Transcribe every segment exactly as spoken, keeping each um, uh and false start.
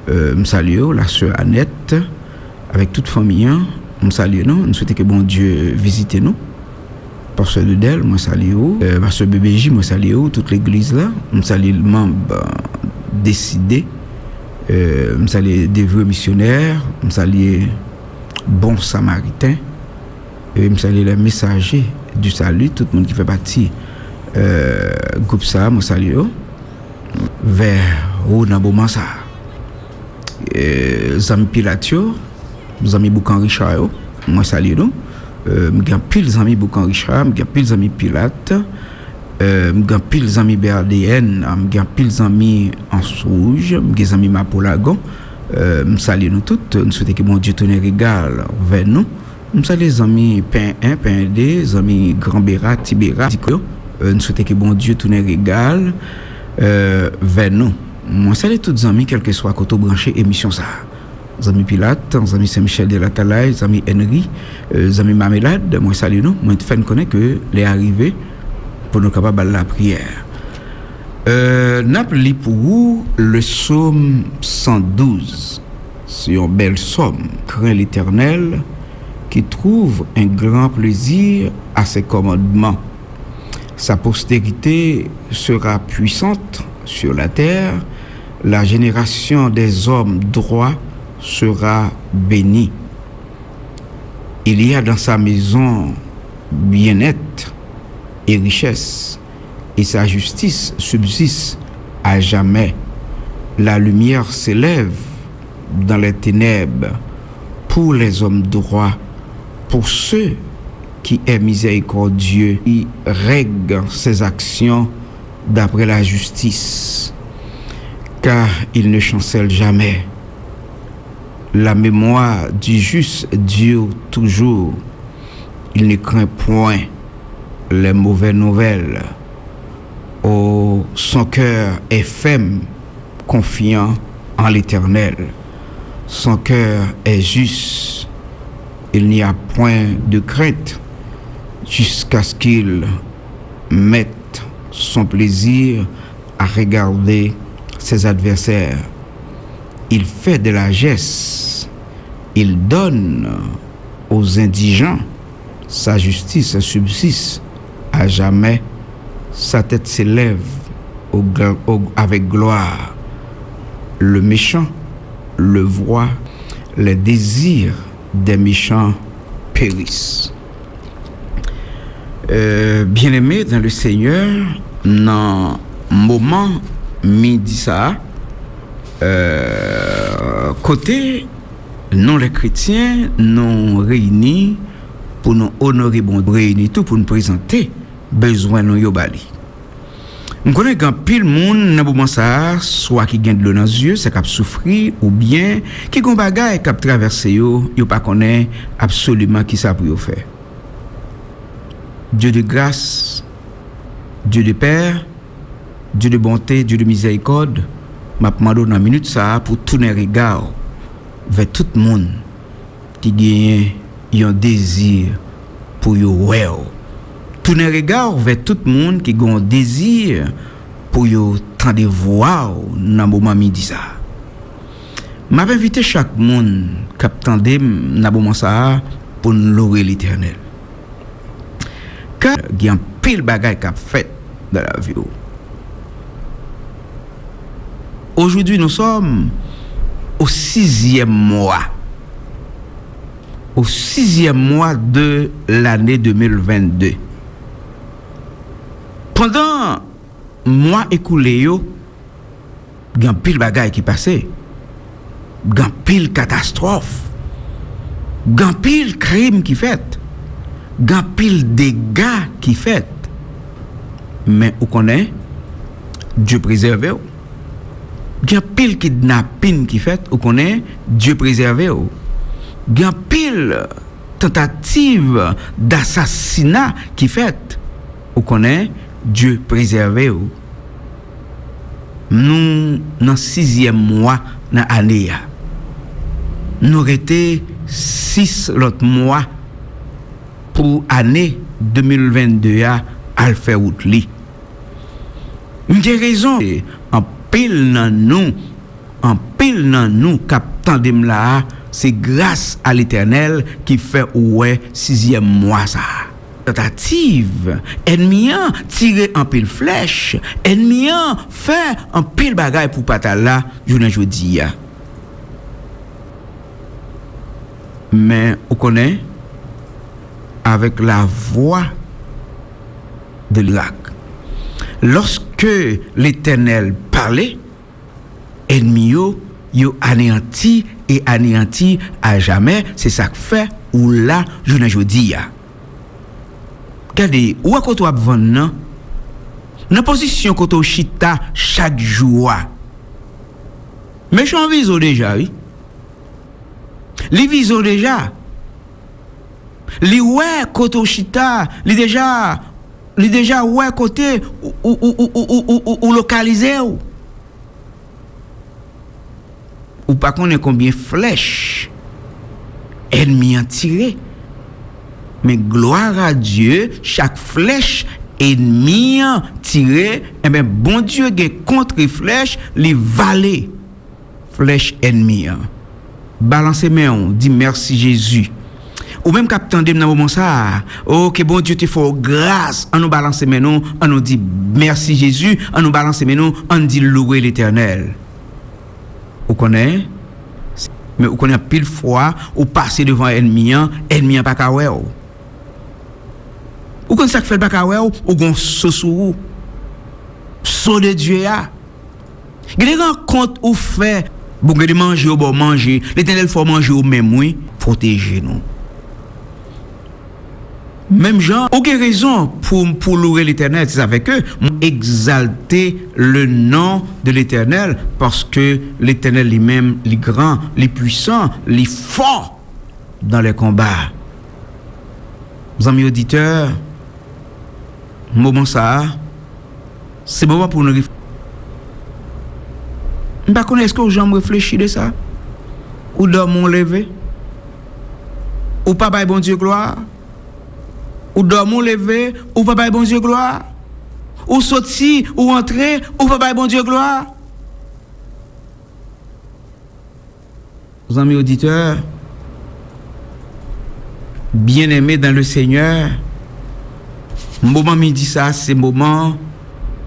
Euh, m salye w, la sè Anèt, avèk tout fanmi an. M salye nou, m swete ke Bondye vizite nou. Pastè Dudel, mwen salye w. Euh, pastè B B J, mwen salye w, tout legliz la. M salye manm, euh, deside. Euh, m salye devwe misyonè. M salye bon samariten. E m salye les messagers du salut, tout moun ki fè pati, euh, gwoup sa a, mwen salye yo. Vè ou nan moman sa a. Euh, zanmi Pilat yo, zanmi Boukan Richard yo, mwen salye nou. Euh, m gen anpil zanmi Boukan Richard, m gen anpil zanmi Pilat. Euh, m gen anpil zanmi B R D N, m gen anpil zanmi Ans Wouj, m gen zanmi Mapou Lagon. Euh, m salye nou tout, m swete ke Bondye tounen rega l vè nou. M salye zanmi Pen en, Pen de, zanmi Gran Bera, Ti Bera, di yo. Euh, n swete ke Bondye tounen rega l, euh, vè nou. Mwen salye tout zanmi, kèlkeswa kote w branche emisyon sa a. Zanmi Pilat, zanmi Sen Michèl de Latalay, zanmi Henry, euh, zanmi Mamelad, mwen salye nou. Mwen fè n konnen ke lè a rive pou nou kapab al lapriyè. Euh, n ap li pou ou le Psaume cent douze. C'est un bel psaume. Crains l'Éternel, qui trouve un grand plaisir à ses commandements. Sa postérité sera puissante sur la terre. La génération des hommes droits sera bénie. Il y a dans sa maison bien-être et richesse, et sa justice subsiste à jamais. La lumière s'élève dans les ténèbres pour les hommes droits, pour ceux qui est miséricordieux, qui règle ses actions d'après la justice, car il ne chancelle jamais. La mémoire du juste dure toujours. Il ne craint point les mauvaises nouvelles. Oh, son cœur est ferme, confiant en l'Éternel. Son cœur est juste. Il n'y a point de crainte jusqu'à ce qu'il mette son plaisir à regarder ses adversaires. Il fait des largesses. Il donne aux indigents. Sa justice subsiste à jamais. Sa tête s'élève au gl-, au, avec gloire. Le méchant le voit, les désirs des méchants périssent. Euh, bien-aimés dans le Seigneur, nan moman midi sa a, euh, kote nou, lè kretyen, nou reyini pou nou onore Bondye, reyini tou pou nou prezante bezwen nou yo ba li. M konnen gen anpil moun nan moman sa a, swa ki gen dlo nan zye, sa k ap soufri, oubyen ki gen bagay k ap travèse yo, yo pa konnen absoliman kisa pou yo fè. Dye de gras, Dye de pè, Dye de bonte, Dye de mizèrikòd, m ap mande w nan minit sa a pou tounen rega w vè tout moun ki genyen yon dezi pou yo wè w. Tounen rega w vè tout moun ki gen yon dezi pou yo tande vwa w nan moman midi sa a. M ap envite chak moun k ap tande m nan moman sa a pou n loure Letènèl. Ka gen anpil bagay k ap fèt nan lavi w. Aujourd'hui, nous sommes au sixième mois. Au sixième mois de l'année deux mille vingt-deux. Pandan mwa ekoule yo, gen anpil bagay ki pase. Gen anpil katastwòf. Gen anpil krim ki fèt. Gen anpil dega ki fèt. Men ou konnen, Dye prezève w. Gen anpil kidnapin ki fèt, ou konnen, Dye prezève w. Gen anpil tantativ dasasina ki fèt, ou konnen, Dye prezève w. Nou nan sizyèm mwa nan ane a. Nou rete sis lòt mwa pou ane de mil venn de a al fè wout li. M gen rezon, anpil nan nou, anpil Anpil nan nou k ap tande m la a, se gras a Letènèl ki fè ou wè sizyèm mwa sa a. Tantativ, ènmi an tire anpil flèch, ènmi an fè anpil bagay pou pa t al la jounen jodi a. Men, ou konnen, avec la voix de l'oracle. Lorsque l'Éternel parlait, ènmi yo, yo aneyanti e aneyanti a jamè. Se sa k fè ou la jounen jodi a. Gade, ou wè kote w ap vann nan? Nan pozisyon kote w chita chak jou a. Mechan an vize w deja, wi. Li vize w deja. Li wè kote w chita, li deja, li deja wè kote ou, ou, ou lokalize w. Ou pa konnen konbyen flèch ènmi an tire. Men glwa a Dye, chak flèch ènmi an tire, enben, Bondye gen kontre flèch, li vale flèch ènmi an. Balanse men w, di, "Mèsi, Jezi." Ou menm k ap tande m nan moman sa a, o, ke Bondye te fè w gras, ann nou balanse men nou, ann nou di, "Mèsi, Jezi," ann nou balanse men nou, ann di, "Louwe Letènèl." Ou konnen? Men ou konnen anpil fwa, ou pase devan ènmi an, ènmi an pa ka wè w. Ou konn sa k fè l pa ka wè w? Ou gen yon so sou ou. So de Dye a. Gen de rankont ou fè. Bon, gen de manje yo ba w manje. Letènèl fè w manje ou menm, wi. Pwoteje nou. Menm jan, ou gen rezon pou, pou louwe Letènèl. Se sa fè ke m egzalte le non de Letènèl, paske Letènèl li menm, li gran, li pwisan, li fò dans les combats. Zanmi oditè, moman sa a, se moman pou nou ref-, m pa konnen èske w janm reflechi de sa? Ou dòmi, w leve, ou pa bay Bondye glwa. Ou dòmi, w leve, ou pa bay Bondye glwa. Ou soti, ou antre, ou pa bay Bondye glwa. Zanmi oditè, bien-aimé dans le Seigneur, moman midi sa, se moman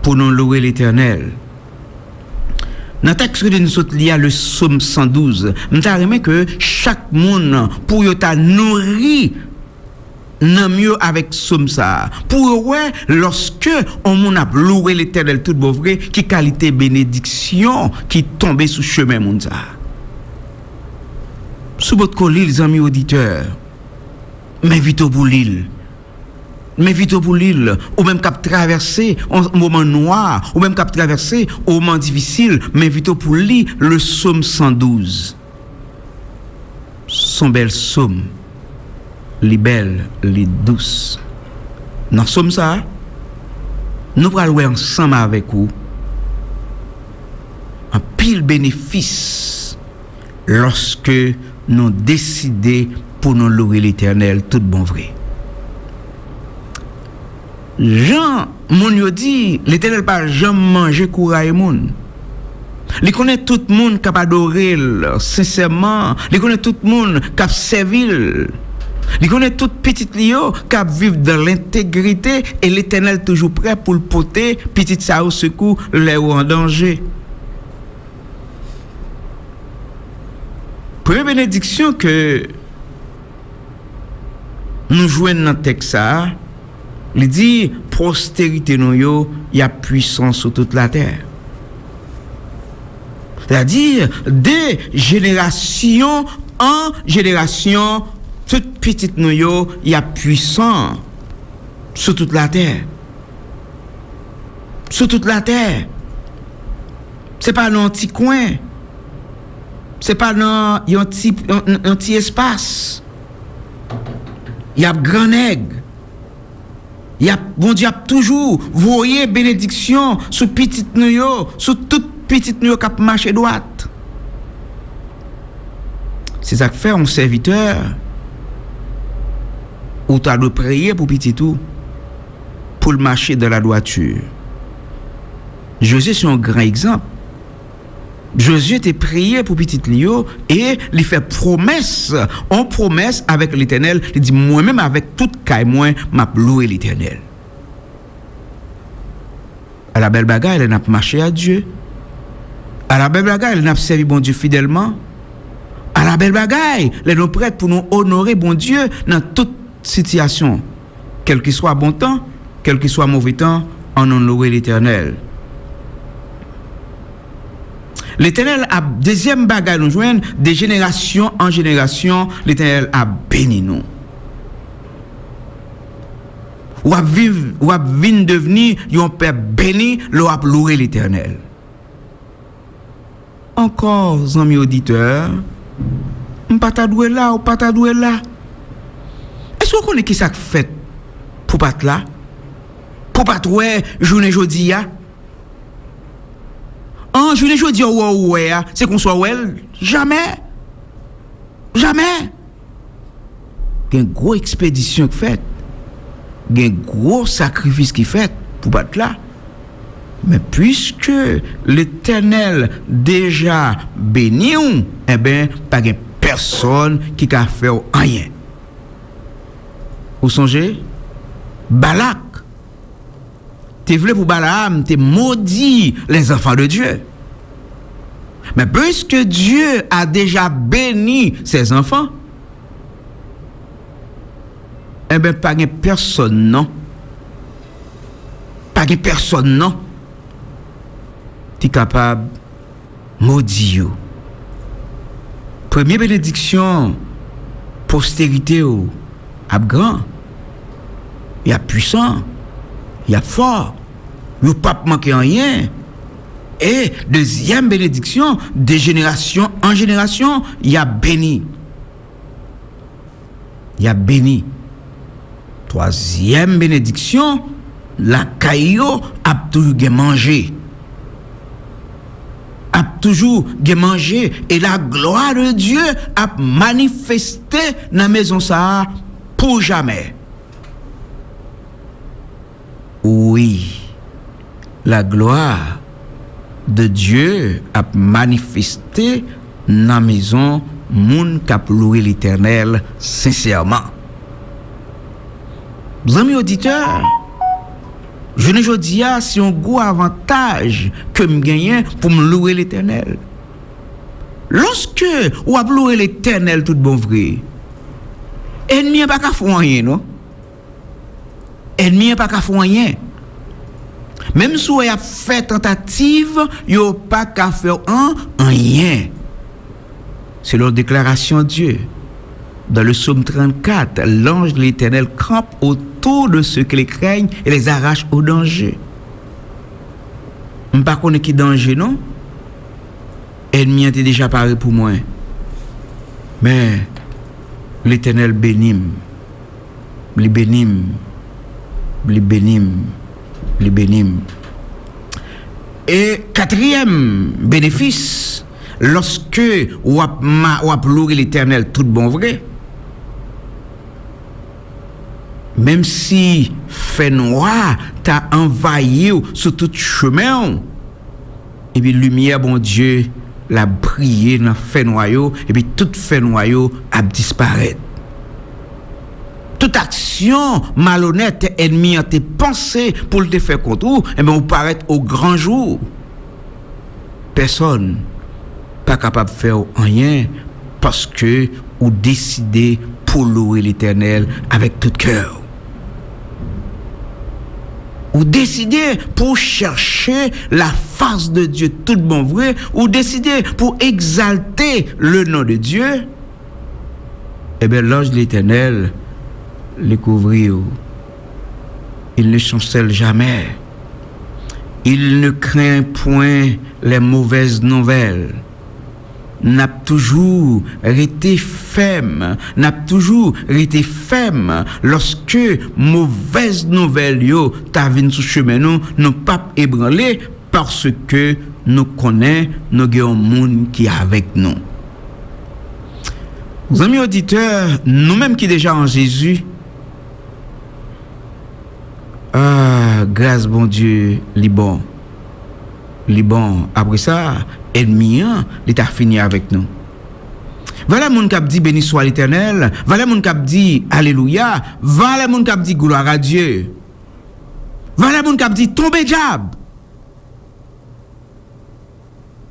pou nou louwe Letènèl. Nan tèks ke nou sot li a, le Sòm san douz, m ta renmen ke chak moun, pou yo ta nouri nanm yo avèk sòm sa a, pou yo wè, lòske yon moun ap louwe Letènèl tout bon vre, ki kalite benediksyon ki tonbe sou chemen moun sa a. Si w potko li l, zanmi oditè, m envite w pou li l. M envite w pou li l. Ou menm k ap travèse yon moman nwa, ou menm k ap travèse yon moman difisil, m envite w pou li le Sòm san douz. S on bèl sòm. Li bèl, li dous. Nan sòm sa a, nou pral wè ansanm avèk ou anpil benefis lòske nou deside pou nou louwe Letènèl tout bon vre. Jan moun yo di, Letènèl pa janm manje kouray moun. Li konnen tout moun k ap adore l sensèman. Li konnen tout moun k ap sèvi l. Li konnen tout pitit li yo k ap viv dan lentegrite, e Letènèl toujou prè pou l pote pitit sa yo sekou lè yo an danje. Premye benediksyon ke nou jwenn nan tèks sa a, li di, "Posterite nou yo, y ap pwisan sou tout latè." Sètadi, de jenerasyon an jenerasyon, tout pitit nou yo, y ap pwisan sou tout latè. Sou tout latè. Se pa nan yon ti kwen. Se pa nan yon ti, yon, yon ti espas. Y ap grannèg. Y ap, Bondye ap toujou voye benediksyon sou pitit nou yo, sou tout pitit nou yo k ap mache dwat. Se sa k fè yon sèvitè, ou ta dwe preye pou pitit ou, pou l mache dans la droiture. Jozye se yon gran egzanp. Jozye te priye pou pitit li yo e li fè pwomès, yon pwomès avèk Letènèl. Li di, "Mwen menm avèk tout kay mwen, m ap lwe Letènèl." Ala bèl bagay lè n ap mache ak Dye. Ala bèl bagay lè n ap sèvi Bondye fidèlman. Ala bèl bagay lè nou prèt pou nou onore Bondye nan tout sitiyasyon. Kèlkeswa bon tan, kèlkeswa move tan, ann nou lwe Letènèl. Letènèl ap, dezyèm bagay nou jwenn, de jenerasyon an jenerasyon, Letènèl ap beni nou. W ap viv, w ap vin devni yon pèp beni lè w ap lwe Letènèl. Ankò, zanmi oditè, m pa ta dwe la, ou pa ta dwe la. Èske w konnen ki sa k fèt pou w pa t la? Pou w pa t wè jounen jodi a? An, jounen jodi a, ou wè, ou wè a, se konsa w wè l? Jamè! Jamè! Gen gwo ekspedisyon k fèt, gen gwo sakrifis ki fèt pou w pa t la. Men piske Letènèl deja beni w, enben, pa gen pèsonn ki ka fè w anyen. Ou sonje? Balak te vle pou Balaam te modi les enfants de Dieu. Men piske Dieu a déjà béni ses enfants, enben, pa gen pèsonn non. Pa gen pèsonn non ki kapab modi yo. Premye benediksyon, posterite w ap gran, y ap pwisan, y ap fò, yo p ap manke anyen. E dezyèm benediksyon, de jenerasyon an jenerasyon, y ap beni. Y ap beni. Twazyèm benediksyon, lakay yo ap toujou gen manje. Ap toujou gen manje, e la gloire de Dieu ap manifeste nan mezon sa a pou jamè. Wi, la gloire de Dieu ap manifeste nan mezon moun k ap lwe Letènèl sensèman. Zanmi oditè, jounen jodi a, se yon gwo avantaj ke m genyen pou m lwe Letènèl. Lòske w ap lwe Letènèl tout bon vre, ènmi an pa ka fè w anyen, non. Ènmi an pa ka fè w anyen. Menm si w wè y ap fè tantativ, yo pa ka fè w an, anyen. Selon déclaration de Dieu, dans le psaume trente-quatre, l'ange de l'Éternel campe autour de ceux qui le craignent et les arrache au danger. M pa konnen ki danje non. Ènmi an te deja pare pou mwen. Men, Letènèl beni m. Li beni m. Li beni m. Li beni m. E katriyèm benefis, lòske w ap ma-, w ap lwe Letènèl tout bon vre, menm si fènwa ta anvayi w sou tout chemen w, epi limyè Bondye l ap briye nan fènwa yo, epi tout fènwa yo ap disparèt. Tout aksyon malonèt ènmi an te panse pou l te fè kont ou, enben, ou parèt o gran jou. Pèsonn pa kapab fè w anyen, paske ou deside pou lwe Letènèl avèk tout kè w. Ou deside pou chèche la fas de Dye tout bon vre, ou deside pou egzalte le non de Dye, enben, l'ange de l'Éternel li kouvri w. Il ne chancelle jamais. Il ne craint point les mauvaises nouvelles. N ap toujou rete fèm, n ap toujou rete fèm lòske movèz nouvèl yo ta vin sou chemen nou, nou p ap ebranle, paske nou konnen nou gen yon moun ki avèk nou. Zanmi oditè, nou menm ki deja an Jezi, ah, gras Bondye, li bon. Li bon. Apre sa, ènmi an, li ta fini avèk nou. Valè moun k ap di, "Beni swa Letènèl." Valè moun k ap di, "Alelouya." Valè moun k ap di, "Gloire à Dieu." Valè moun k ap di, "Tonbe dyab."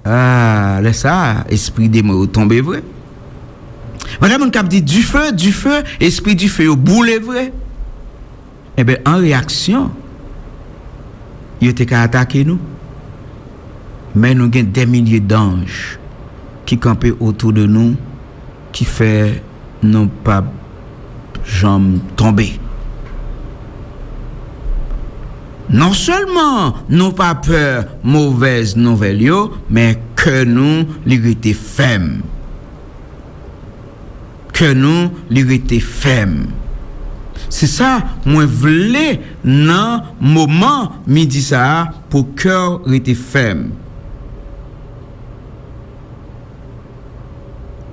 Ah, lè sa a, espri demon yo tonbe vre. Valè moun k ap di, "Dife, dife," espri dife yo boule vre. Enben, an reyaksyon, yo te ka atake nou. Men nou gen dè milye danj ki kanpe otou de nou, ki fè nou p ap janm tonbe. Non sèlman nou pa pè movèz nouvèl yo, men kè nou, li rete fèm. Kè nou, li rete fèm. Se sa mwen vle nan moman midi sa a, pou kè w rete fèm.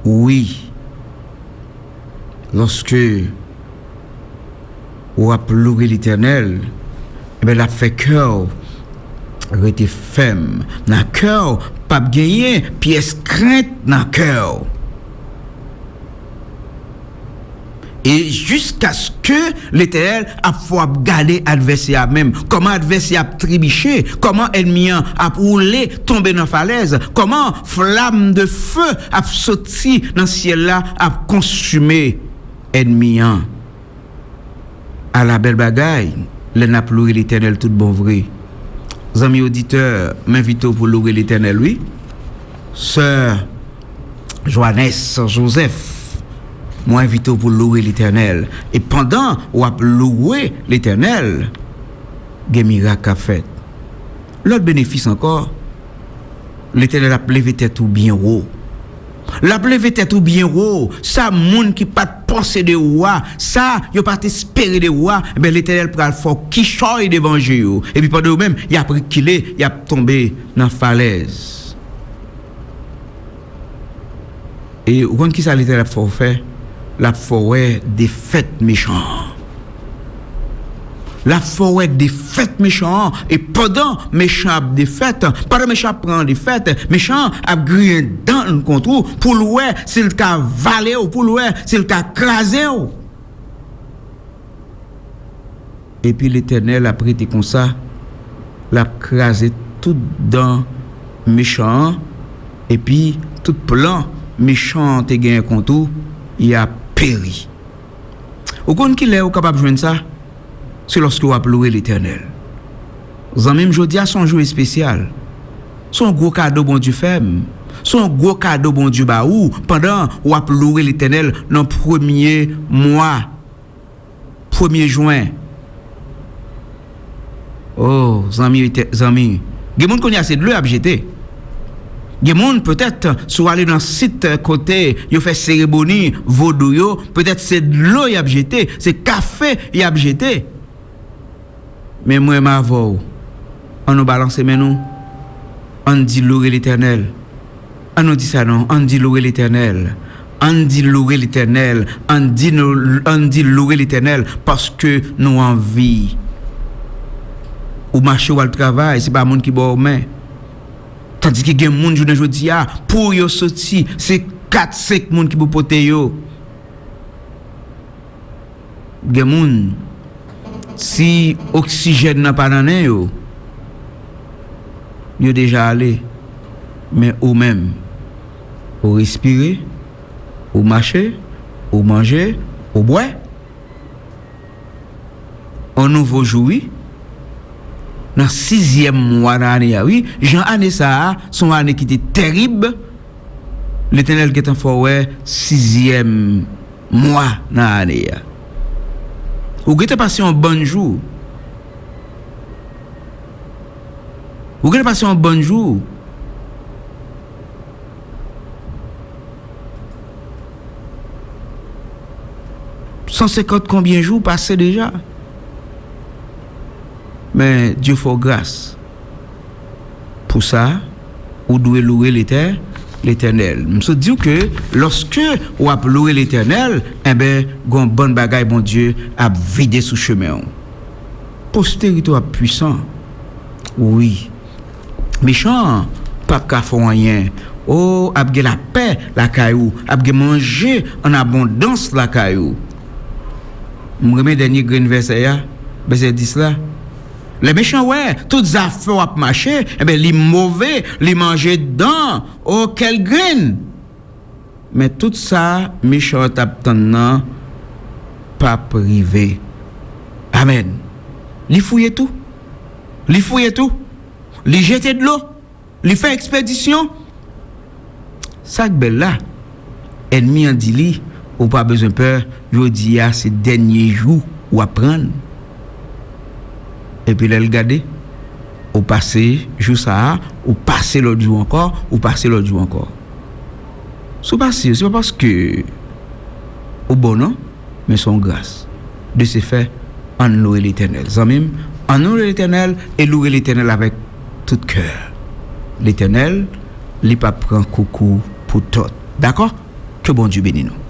Wi, lòske w ap loure Letènèl, enben, l ap fè kè w rete fèm. Nan kè w, p ap genyen pyès krent nan kè w. E jiskaske Letènèl ap fè w ap gade advèsè a menm, kòman advèsè a ap tribiche, kòman ènmi an ap woule tonbe nan falèz, kòman flam de fe ap soti nan syèl la, ap konsime ènmi an. Ala bèl bagay lè n ap loure Letènèl tout bon vre. Zanmi oditè, m envite w pou loure Letènèl, wi. Sè Johannes Joseph, mwen envite w pou loure Letènèl. E pandan w ap loure Letènèl, gen mirak k ap fèt. Lòt benefis ankò, Letènèl ap leve tèt ou byen wo. L ap leve tèt ou byen wo. Sa moun ki pa t panse de ou a, sa yo pa t espere de ou a, enben, Letènèl pral fè w kichòy devan je yo. Epi pandan yo menm, y ap rekile, y ap tonbe nan falèz. E ou konn ki sa Letènèl ap fè w fè? L ap fè w wè defèt mechan an. L ap fè w wè defèt mechan an. E pandan mechan ap defèt, pandan mechan ap pran defèt, mechan an ap griyen dan l kont ou pou l wè si l ka vale w, pou l wè si l ka kraze w. Epi Letènèl ap rete konsa, l ap kraze tout dan mechan an, epi tout plan mechan an te genyen kont ou, y ap peri. Ou konn kilè ou kapab jwenn sa? Se lòske w ap loure Letènèl. Zanmi m, jodi a se yon jou espesyal. Se yon gwo kado Bondye fè m. Se yon gwo kado Bondye ba ou pandan w ap loure Letènèl nan premye mwa, premye jen. O, zanmi, zanmi. Gen moun kounye a se dlo y ap jete. Gen moun, petèt, si w ale nan sit kote yo fè seremoni vodou yo, petèt se dlo y ap jete, se kafe y ap jete. Men mwen, m avè w. Ann nou balanse men nou. Ann di loure Letènèl. Ann nou di sa non. Ann di loure Letènèl. Ann di loure Letènèl. Ann di nou, ann di loure Letènèl paske nou anvi. Ou mache, w al travay, se pa moun ki ba w men. Tandike gen moun jounen jodi a, pou yo soti, se kat, senk moun ki pou pote yo. Gen moun, si oksijèn nan pa nan nen yo, yo deja ale. Men ou menm, ou respire, ou mache, ou manje, ou bwè. On nouvo jou, wi. Nan sizyèm mwa nan ane a, wi. Jan ane sa a, se yon ane ki te tèrib. Letènèl gentan fè w wè sizyèm mwa nan ane a. Ou gentan pase yon bann jou. Ou gentan pase yon bann jou. San senkant konbyen jou pase deja? Men Dye fè w gras. Pou sa, ou dwe loure Letè-, Letènèl. M sot di w ke lòske w ap loure Letènèl, enben, gon bann bagay Bondye ap vide sou chemen w. Posterite w ap pwisan. Wi. Mechan an, p ap ka fè w anyen. O, ap gen lapè lakay ou, ap gen manje an abondans lakay ou. M renmen dènye grenn vèsè a, vèsè dis la. Lè mechan wè tout zafè w ap mache, enben, li move, li manje dan. O, kèl grenn! Men tout sa mechan an t ap tann nan p ap rive. Amèn. Li fouye tou. Li fouye tou. Li jete dlo. Li fè ekspedisyon. Sa k bèl la, ènmi an di li, ou pa bezwen pè, jodi a se dènye jou w ap pran l. Epi lè l gade, ou pase jou sa a, ou pase lòt jou ankò, ou pase lòt jou ankò. Si w pa si, se pa paske ou bon non, men se yon gras. De ce fait, ann lwe Letènèl. Zanmi m, ann lwe Letènèl e lwe Letènèl avèk tout kè. Letènèl, li p ap pran koukou pou tòt. Dakò? Ke Bondye beni nou.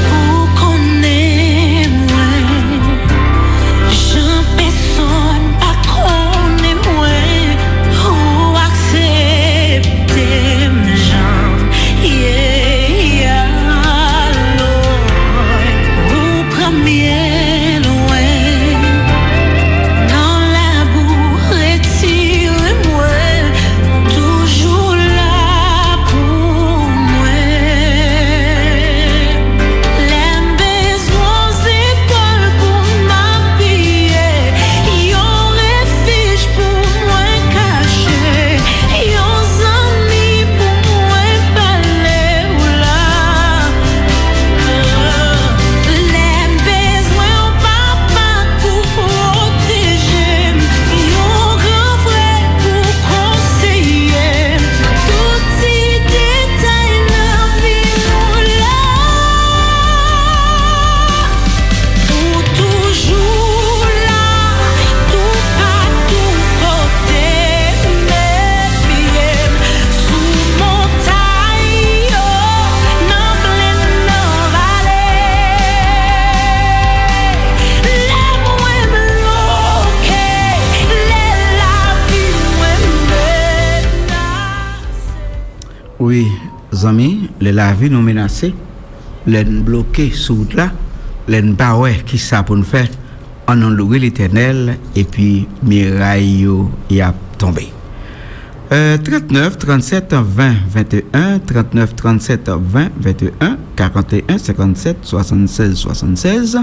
Ou konnen mwen, jan pèsonn pa konnen mwen, ou aksepte m jan m ye a, Lord. Ou pran m byen lwen nan labou, retire mwen, toujou la pou mwen. Lè m bezwen yon zepòl pou m apiye, yon refij pou mwen kache, yon zanmi pou mwen pale w la. Lè m bezwen yon papa pou pwoteje m, yon gran frè pou konseye m, tout ti detay nan vi m ou la. Ou toujou la, toupatou kote m met pye m, sou montay yo, nan plèn, nan vale. Lè mwen bloke, lè lavi mwen menase. Wi, zanmi, lè lavi nou menase, lè n bloke sou wout la, lè n pa wè kisa pou n fè, ann nou lwe Letènèl, epi miray yo y ap tonbe. Euh, trannèf trannsèt ven venteyen, trannèf trannsèt ven venteyen, karanteyen senkannsèt swasannsèz swasannsèz,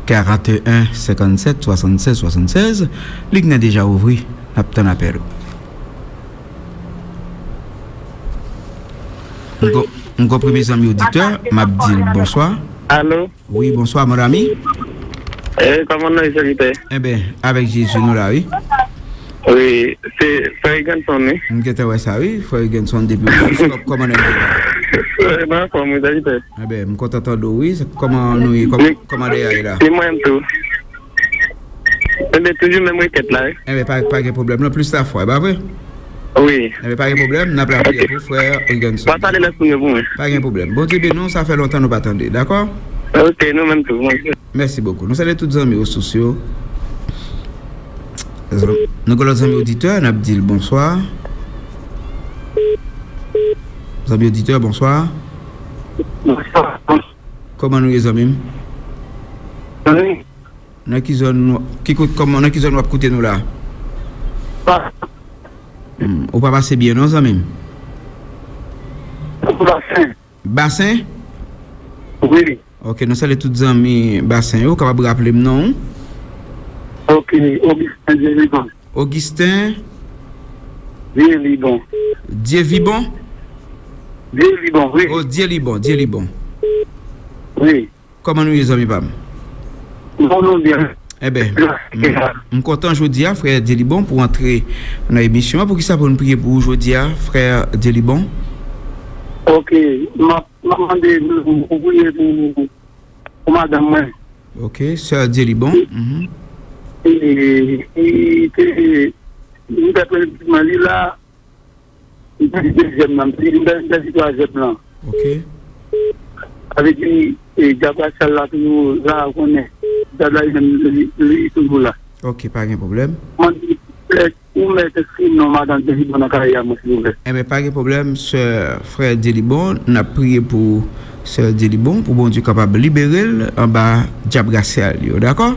karanteyen senkannsèt swasannsèz swasannsèz, liy nan deja ouvri, n ap tann apèl ou. M gon, m gon premye zanmi oditè, m ap di l bonswa. Alo? Wi, bonswa, mon ami. Eh, kòman nou ye, sèvitè? Enben, avèk Jezi, nou la, wi. Wi, se Frè Eganson, wi. M gentan wè sa, wi. Frè Eganson, depi Osis, kò-, kòman nou ye la? Eh, mwen anfòm, wi, sèvitè. Enben, m kontan tande w, wi. Kòman nou ye? Kòman, kòman dèyè a ye la? Se mwen menm tou. Enben, toujou menm rekèt la, wi. Enben, pa, pa gen pwoblèm, non, plis lafwa, e pa vre? Wi. Enben, pa gen pwoblèm, n ap lapriyè pou frè Wilgenson. Pase lè pou yo pou mwen. Pa gen pwoblèm. Bondye beni w, sa fè lontan nou pa tande, dakò? Ok, nou menm tou. Mèsi bokou. Nou salye tout zanmi resous yo. Nou gen lòt zanmi oditè, n ap di l bonswa. Zanmi oditè, bonswa. Bonswa. Kòman nou ye, zanmi m? Zanmi. Nan ki zòn, ki kote, kòman, nan ki zòn w ap koute nou la? Pa. Hmm, ou pa pase byen non, zanmi m. Basen. Basen? Wi. Ok, nou salye tout zanmi Basen yo, ou kapab raple m non w? Ok, Augustin Dieuliban. Augustin? Dieuliban. Dieuliban? Dieuliban, wi. Oh, Dieuliban, Dieuliban. Wi. Kòman nou ye, zanmi pa m? Bon, nou byen. Enben, m, m kontan jodi a, frè Dyelibon, pou antre nan emisyon an. Poukisa pou n priye pou ou jodi a, frè Dyelibon? Ok, m ap m ap mande pou, pou priye pou, pou madanm mwen. Ok, sè Dyelibon. Mhm. E, e, e, m te premye li la, m te dezyèm nan, m te, m te, m te twazyèm lan. Ok. Sa vle di, e, dyab rasyal la toujou la, ou konnen. Dyab la li menm, li, li toujou la. Ok, pa gen pwoblèm. Mwen di, ou mèt enskri non madanm Dyelibon nan karyè mwen, silvouplè. Enben, pa gen pwoblèm, sè, frè Dyelibon, n ap priye pou sè Dyelibon, pou Bondye kapab libere l anba dyab rasyal yo, dakò?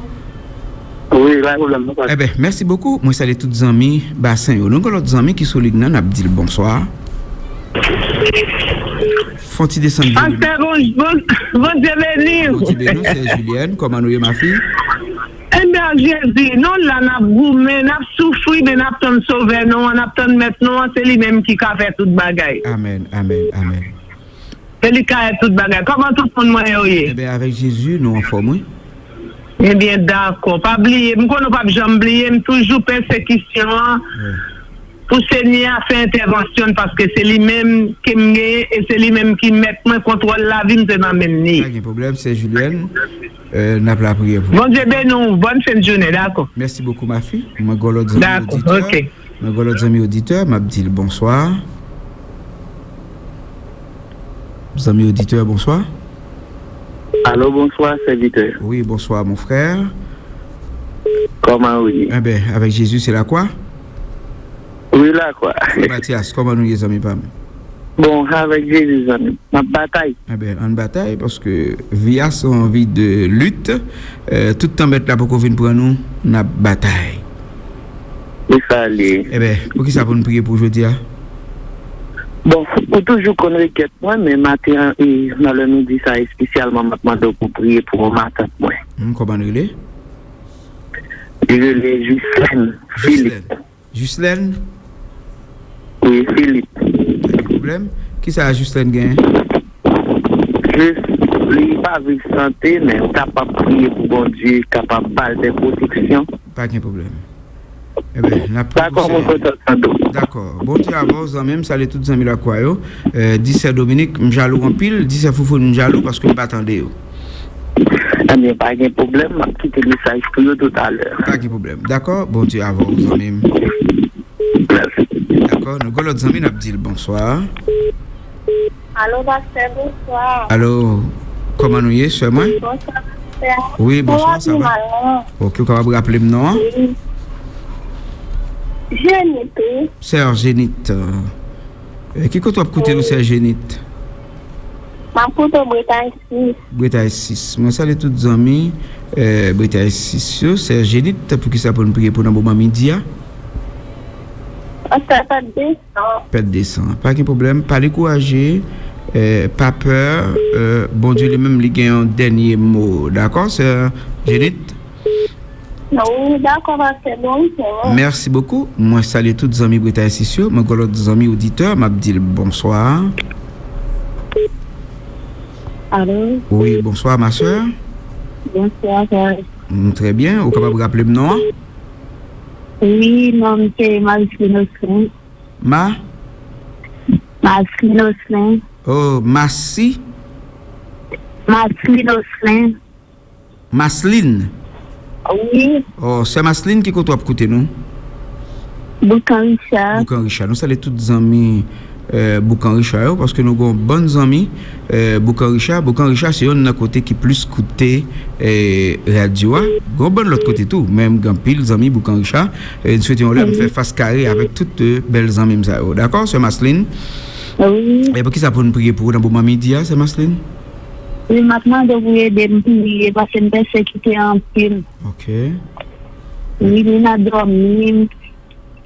Wi, pa gen pwoblèm, non, pa. Enben, mèsi bokou. Mwen salye tout zanmi Basen yo. Nou gen lòt zanmi ki sou liy nan, n ap di l bonswa. Fon ti desann volume. Pastè, bon, bon, Bondye beni w. Bondye beni w, sè Julienne. Kòman nou ye, mafi? Enben, Jezi, nou la, n ap goumen, n ap soufri, men n ap tann Sovè nou an, n ap tann Mèt nou an, se li menm ki ka fè tout bagay. Amèn, amèn, amèn. Se li ka fè tout bagay. Kòman tout moun mwen yo ye? Enben, avèk Jezi, nou anfòm, wi. Ebyen, dakò. Pa bliye, m konnen w p ap janm bliye, m toujou pèsekisyon an. Wi. Pou Senyè a fè entèvansyon l, paske se li menm ke m genyen e se li menm ki mèt mwen, kontwòl lavi m se nan men li. Pa gen pwoblèm, sè Julienne. Euh, n ap lapriyè pou ou. Bondye beni w, bòn fen jounen, dakò. Mèsi bokou, mafi. Mwen gen lòt zanmi Dakò, oditè. Ok. Mwen gen lòt zanmi oditè, m ap di l bonswa. Zanmi oditè, bonswa. Alo, bonswa, sèvitè. Wi, bonswa, mon frè. Kòman ou ye? Enben, avèk Jezi, se lakwa. Wi, lakwa. Frè Matyas, kòman nou ye, zanmi pa m? Bon, avèk Jezi, zanmi. M ap batay. Enben, ann batay, paske vi a se yon vi de lit. Euh, tout tan mèt la poko vin pran nou, n ap batay. E sa li ye. Enben, poukisa pou n priye pou jodi a? Bon, ou toujou konn rekèt mwen, men maten an, e, nan lè midi sa, espesyalman, m ap mande w pou priye pou yon matant mwen. Hmm, kòman l rele? Li rele Jislèn Filip. Jislèn. Jislèn? Wi, Filip. Pa gen pwoblèm. Kisa Jislèn genyen? Jis, li pa viv sante, men ou kapab priye pou Bondye, kapab ba l de pwoteksyon. Pa gen pwoblèm. Enben, n ap priye pou Dakò, mwen Senyè. Kontan tande w. Dakò. Bondye avè w, zanmi m, salye tout zanmi Lakwa yo. Euh, di sè Dominik, m jaloux anpil, di sè Foufoun, m jaloux paske m pa tande yo. Ebyen, pa gen pwoblèm, m ap kite mesaj pou yo toutalè. Pa gen pwoblèm. Dakò? Bondye avè w, zanmi m. Mèsi. Dakò? Nou gen lòt zanmi, n ap di l bonswa. Alo, pastè, bonswa. Alo, kòman nou ye, sè mwen? Bonswa, pastè. Wi, bonswa, sa va? Mal, non. Ok, ou kapab raple m non an? Wi. Jenit, wi. Sè Jenit. Euh, ki kote w ap koute nou, sè Jenit? M ap koute w Bretay sis. Bretay sis. Mwen salye tout zanmi, euh, Bretay sis yo. Sè Jenit, poukisa pou n priye pou nan moman midi a? Pastè, pèt de san. Pèt de san. Pa gen pwoblèm, pa dekouraje, euh, pa pè, euh, Bondye li menm li gen yon dènye mo. Dakò, sè Jenit? Wi, dakò, pastè, bon weekend. Mèsi bokou. Mwen salye tout zanmi Bretay sis yo. Mwen gen lòt zanmi oditè, m ap di l bonswa. Alo, Wi, bonswa, ma sè. bonswa, frè. Mm, trè byen. Ou kapab raple m non an? Wi, non m se Marie Sinoslin. Ma? Maslin Oslin. Oh, Masi? Maslin Oslin. Maslin? Wi, Oh, sè Maslin, ki kote w ap koute nou? Boukan Richard. Boukan Richard. Nou salye tout zanmi, euh, Boukan Richard yo, paske nou gen yon bann zanmi, euh, Boukan Richard. Boukan Richard se youn nan kote ki plis koute, euh, radyo a. Gen yon bann lòt kote tou, men m gen anpil zanmi Boukan Richard. E n swete yon lè m fè fas kare avèk tout, euh, bèl zanmi m sa yo. Dakò, sè Maslin? Wi, E poukisa pou n priye pou ou nan moman midi a, sè Maslin? wi, m ap mande w pou ede m priye paske m pèsekite anpil. Ok. Wi, m nan dòmi, m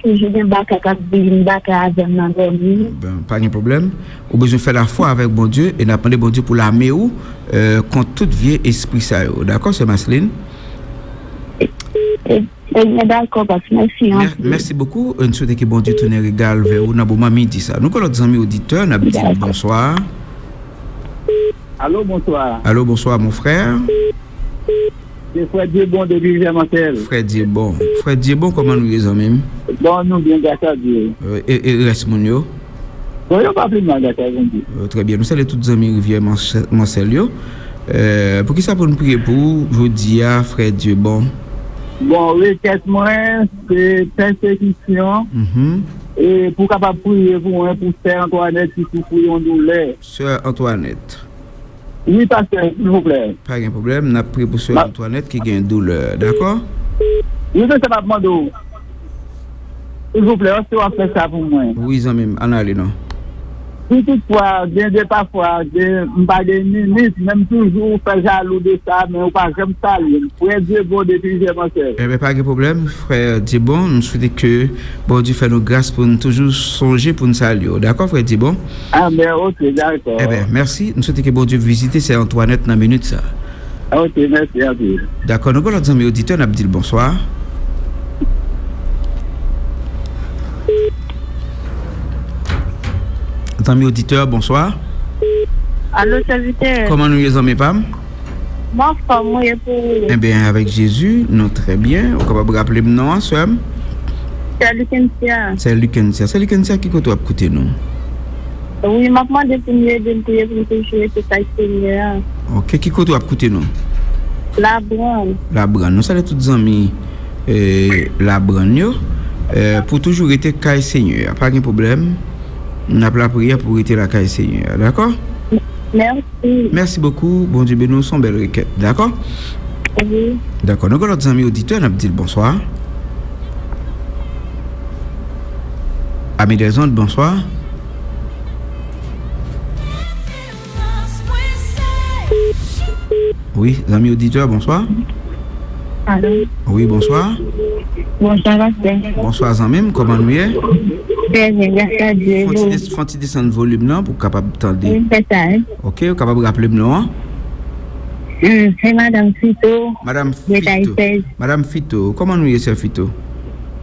toujou gen baka k ap vin baka avè m nan dòmi. Ben, pa gen pwoblèm. Ou bezwen fè lafwa avèk Bondye e n ap mande Bondye pou l ame w, euh, kont tout vye espri sa yo. Dakò, sè Maslin? Ebyen, dakò, pas, mèsi Mè- anpil. Mèsi bokou. N swete ke Bondye tounen rega l vè ou nan moman midi sa. Nou gen lòt zanmi oditè, n ap di l bonswa. Alo, bonswa. Alo, bonswa, mon frè. Se Frè Dyebon depi Jèmansèl. Frè Dyebon. Frè Dyebon, kòman nou ye, zanmi m? Bon, nou byen, gras a Dye. E, e rès moun yo? Bon, yo pa pi mal, gras a Bondye. Trè byen. Nou salye tout zanmi Rivyè Mansè-, Mansèl yo. E, poukisa pou n priye pou ou jodi a, Frè Dyebon? Bon, rekèt mwen, se pèsekisyon. Mhm. E pou w kapab priye pou mwen, pou sè Antwanèt ki soufri yon doulè. Sè Antwanèt. Wi, pastè, silvouplè. Pa gen pwoblèm, n ap priye pou sè Antwanèt ki gen doulè, dakò? Wi, se sa m ap mande w. Silvouplè, èske w ap fè sa pou mwen? Wi, zanmi m, ann ale non. Si toutfwa, gen de pafwa, gen, m pa gen minit, men m toujou fè jalou de sa, men ou pa janm salye m. Frè Dyebon depi Jèmansèl. Enben, pa gen pwoblèm, frè Dyebon, m swete ke Bondye fè nou gras pou n toujou sonje pou n salye w. Dakò, frè Dyebon? Amèn, ok, dakò. Enben, mèsi. M swete ke Bondye vizite sè Antwanèt nan minit sa. Ok, mèsi anpil. Dakò, nou gen lòt zanmi oditè, n ap di l bonswa. Zanmi oditè, bonswa. Alo, sèvitè. Kòman nou ye, zanmi pa m? M anfòm, wi, e pou ou? Enben, avèk Jezi, nou trè byen. Ou kapab raple m non an, sè m? Sè Lukensia. Sè Lukensia. Sè Lukensia, ki kote w ap koute nou? Wi, m ap mande pou nou ede m priye pou m toujou rete kay Senyè a. Ok, ki kote w ap koute nou? Labrann. Labrann. Nou salye tout zanmi, e, Labrann yo. E, pou toujou rete kay Senyè a. Pa gen pwoblèm. N ap lapriyè pou rete lakay Senyè a, dakò? Mèsi. Mèsi bokou. Bondye beni w, se yon bèl rekèt, dakò? Wi. Dakò. Nou gen lòt zanmi oditè, n ap di l bonswa. Ami dèzond, bonswa. Wi, zanmi oditè, bonswa. Alo. Wi, bonswa. Bonswa, pastè. Bonswa, zanmi m, kòman nou ye? Trè byen, gras a Dye. Fon ti des-, fon ti desann volim nan pou w kapab tande. Wi, m fè sa, wi. Ok, ou kapab raple m non an? Hmm, se Madanm Fito. Madanm Fito. Madanm Fito, kòman nou ye, sè Fito?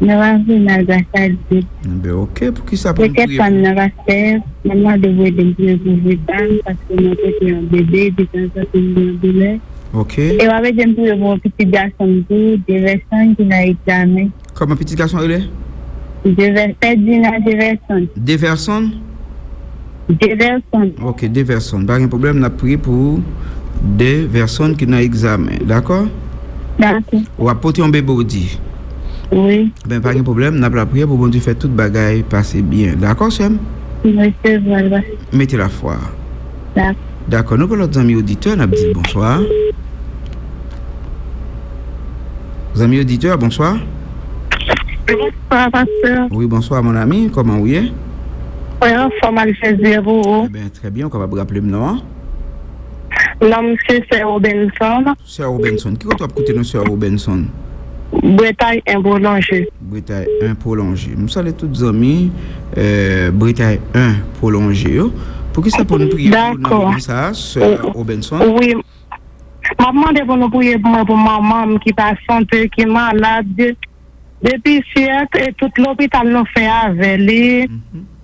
Nou pa pi mal, gras a Dye. Enben, ok, poukisa pou n priye pou ou? Nan pastè, mwen mande w ede m priye pou vit pa m, paske mwen pote yon bebe, depi antan ke m gen yon doulè. Ok. E w ap ede m priye pou yon pitit gason m tou, Deverson, ki nan egzamen. Kòman pitit gason rele? Dever-, Ferdinand Deverson. Deverson? Deverson. Ok, Deverson. Pa gen pwoblèm, n ap priye pou Deverson ki nan egzamen. Dakò? Dakò. W ap pote yon bebe, w di? Wi. Ben, pa gen pwoblèm, n ap lapriyè pou Bondye fè tout bagay pase byen. Dakò, sè m? M resevwa l, pastè. Mete lafwa. Dakò. Dakò, nou gen lòt zanmi oditè, n ap di l bonswa. Zanmi oditè, bonswa. Bonswa, pastè. Wi, bonswa, mon ami. Kòman ou ye? Mwen anfòm, ak Jezi e pou ou? Eben, trè byen. Ou kapab raple m non an? Non m se Sè Robenson. Sè Robenson. Ki kote w ap koute nou, Sè Robenson? Bretay en Pwolonje. Bretay en Pwolonje. M salye tout zanmi, eh, Bretay en Pwolonje yo. Poukisa pou n priye pou ou nan moman sa a, Sè Robenson? Wi. M ap mande pou nou priye pou mwen, pou manman m ki pa sante, ki malad. Depi syèk, e tout lopital nou fè avè li.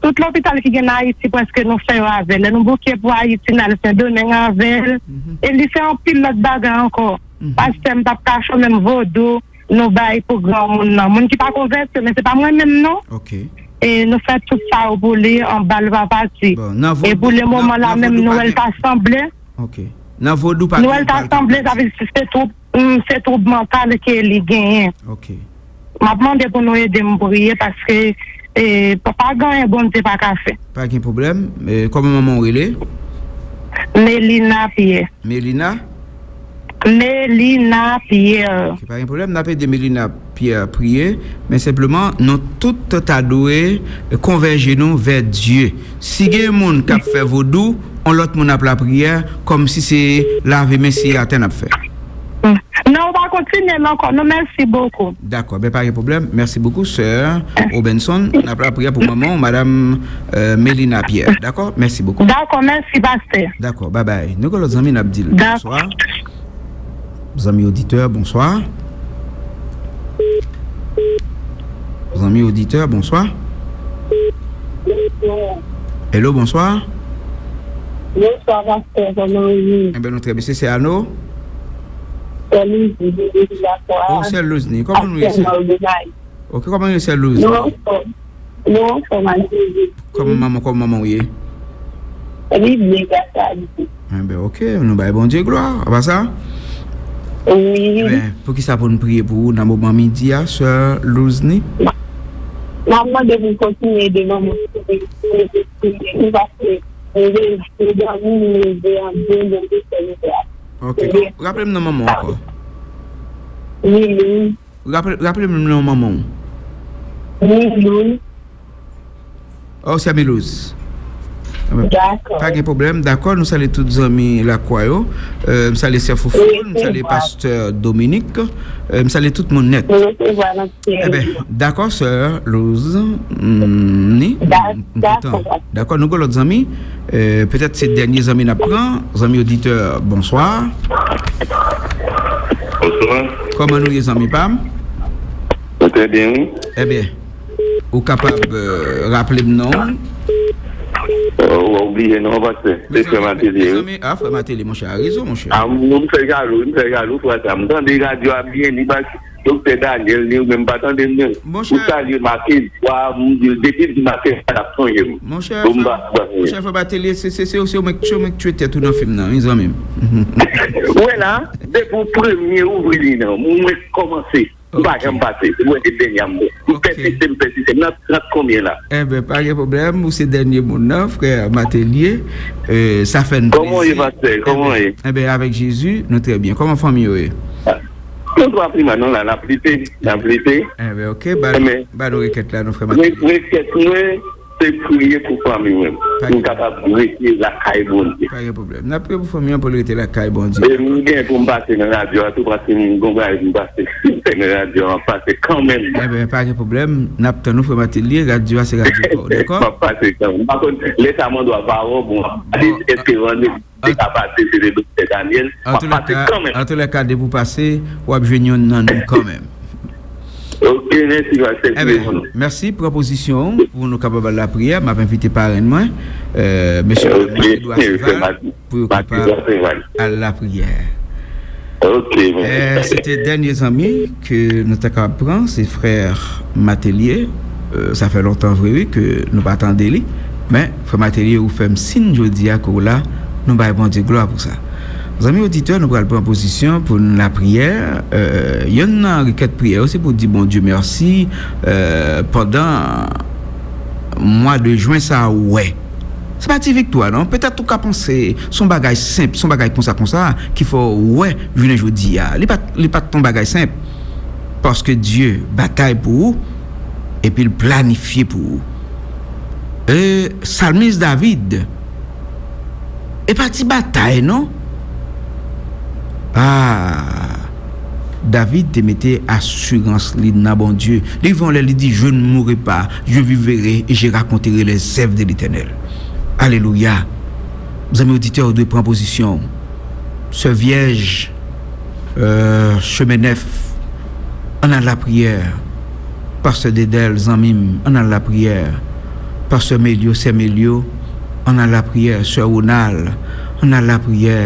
Tout lopital ki gen nan Ayiti, prèske nou fè yo avè l. Lè nou bouke pou Ayiti, n al Sendomeng avè l. E li fè anpil lòt bagay ankò. Pastè, m p ap kache w, menm vodou nou bay pou granmoun nan. Moun ki pa konvèti, men se pa mwen menm, non. E nou fè tout sa yo pou li, anba l pa pati. E pou le moman la menm, nou wè l ta sanble. Ok. Nan vodou pa gen bal k ap pati. Nou wè l ta sanble, sa vle di se twoup, mm, se twoup mantal ke li genyen. Ok. M ap mande pou nou ede m priye paske, eh, pa, pa gen anyen Bondye pa ka fè. Pa gen pwoblèm. Eh, kòman manman w rele? Melina Pierre. Melina? Melina Pierre. Ok, pa gen pwoblèm. N ap ede Melina Pierre priye, men senpleman, nou tout ta dwe konvèje nou vè Dye. Si gen moun k ap fè vodou, on lòt moun ap lapriyè, kòmsi se lave men siye atè n ap fè. Non, ou pa kontinye l ankò. Non, mèsi bokou. Dakò, ben pa gen pwoblèm. Mèsi bokou, sè Robenson. N ap lapriyè pou manman w, madanm, euh, Melina Pierre. Dakò? Mèsi bokou. Dakò, mèsi, pastè. Dakò, babay. Nou gen lòt zanmi n ap di l bonswa. Zanmi oditè, bonswa. Zanmi oditè, bonswa. Hello, bonswa. Bonswa, pastè, kòman ou ye? Enben, nou trè byen. Se, se Ano? Sè Louzny, li depi lakwa. Oh, sè Louzny. Kòman nou ye, sè? Aktyèlman, yo gen mayi. Ok, kòman nou ye, sè Louzny? Nou anfòm. Nou anfòm, ak Jezi. Kòman manman, kòman manman w ye? Li byen, gras a Dye. Enben, ok, nou bay Bondye glwa. Apa sa? Wi. Enben, poukisa pou n priye pou ou nan moman midi a, sè Louzny? M ap mande pou w kontinye ede manman m, pou l kontinye, paske m gen, m gen zanmi, m leve an byen, m gen sè, m gen frè. Ok, raple m non manman w ankò. Wi, wi. Raple, raple m non manman w. Milouz. Oh, sè Milouz. Dakò. Pa gen pwoblèm, dakò, nou salye tout zanmi lakwa yo. Euh, m salye sè Foufou, m salye pastè Dominik, euh, m salye tout moun nèt. Enben, dakò, sè Louzny, m kontan. Dakò, nou gen lòt zanmi. Euh, petèt se dènye zanmi n ap pran. Zanmi oditè, bonswa. Bonswa. Kòman nou ye, zanmi pa m? Mwen trè byen, wi. Ebyen, ou kapab, euh, raple m non w? Euh, ou bliye non, pastè. Se frè Matelye, wi. Ah, frè Matelye, monchè, a rezon, monchè. Ah, m fè jalou, m fè jalou, frè sa. M tande radyo a byen, li pa Doktè Daniel, li menm pa tande m, non. Ou salye Makedwa, m di l, depi l di Makedwa, l ap sonje m. Monchè, frè Matelye, se, se, se, se ou menm k tchwe, ou menm k tchwe tèt ou nan fim nan, wi, zanmi m. Ou wè la, depi w premye ouvri li nan, mwen kòmanse. M pa janm pase. Ou wè, se dènye a m bon. M pèsiste, m pèsiste. M nan trant konbyen la? Enben, pa gen pwoblèm. Ou se dènye moun nan, frè Matelye. Euh, sa fè n plezi. Kòman w ye, pastè? Kòman w ye? Enben, avèk Jezi, nou trè byen. Kòman fanmi yo ye? Ah, nou twa pi mal, non, la, n ap lite. N ap lite. Enben, ok. Ba nou, ba nou rekèt la, non, frè Matelye. Rekèt mwen, se priye pou fanmi mwen. Pou m kapab rete lakay Bondye. Pa gen pwoblèm. N ap priye pou fanmi an pou l rete lakay Bondye. E m gen pou m pase nan radyo a tou, paske m gon bagay pou m pase. M fè nan radyo a, m ap pase kanmenm. Enben, pa gen pwoblèm. N ap tann ou, frè Matelye. Radyo a se radyo pa w, dakò? M ap pase kanmenm. M pa konn, lè sa mande w a pa wè, bon, m ap pase, èske randevou te ka pase, se te Doktè Daniel. M ap pase kanmenm. Antoulèka, depi w pase, w ap jwenn yonn nan nou kanmenm. Ok, mèsi, pastè. Enben, mèsi. Pran pozisyon w pou nou kapab al lapriyè. M ap envite parenn mwen, euh, mesye Makedwa Seval, pou yo kapab al lapriyè. Ok, mèsi. Euh, se te dènye zanmi ke nou te kapab pran, se frè Matelye. Euh, sa fè lontan vre, wi, ke nou pa tande li. Men, frè Matelye, ou fè m siy jodi a ke w la, nou bay Bondye glwa pou sa. Zanmi oditè, nou pral pran pozisyon pou n lapriyè. Euh, yonn nan rekèt priyè yo, se pou di Bondye mèsi, euh, pandan mwa de jen sa a, ou wè. Se pa ti viktwa, non. Petèt ou ka panse se yon bagay senp, se yon bagay konsa, konsa, ki fè w wè jounen jodi a. Li pa t, li pa t yon bagay senp. Paske Dye batay pou ou, epi l planifye pou ou. E, salmis David, e pa ti batay, non. Ah, David te mete asirans li nan Bondye. Li rive yon lè, li di, je ne mourrai pas, je vivrai et je raconterai les œuvres de l'Éternel. Alelouya. Zanmi oditè, ou dwe pran pozisyon w. Sè Vyèj, euh, Chemen Nèf, ann al lapriyè. Pastè Dedèl, zanmi m, ann al lapriyè. Pastè Melyo, sè Melyo, ann al lapriyè. Sè Wonal, ann al lapriyè.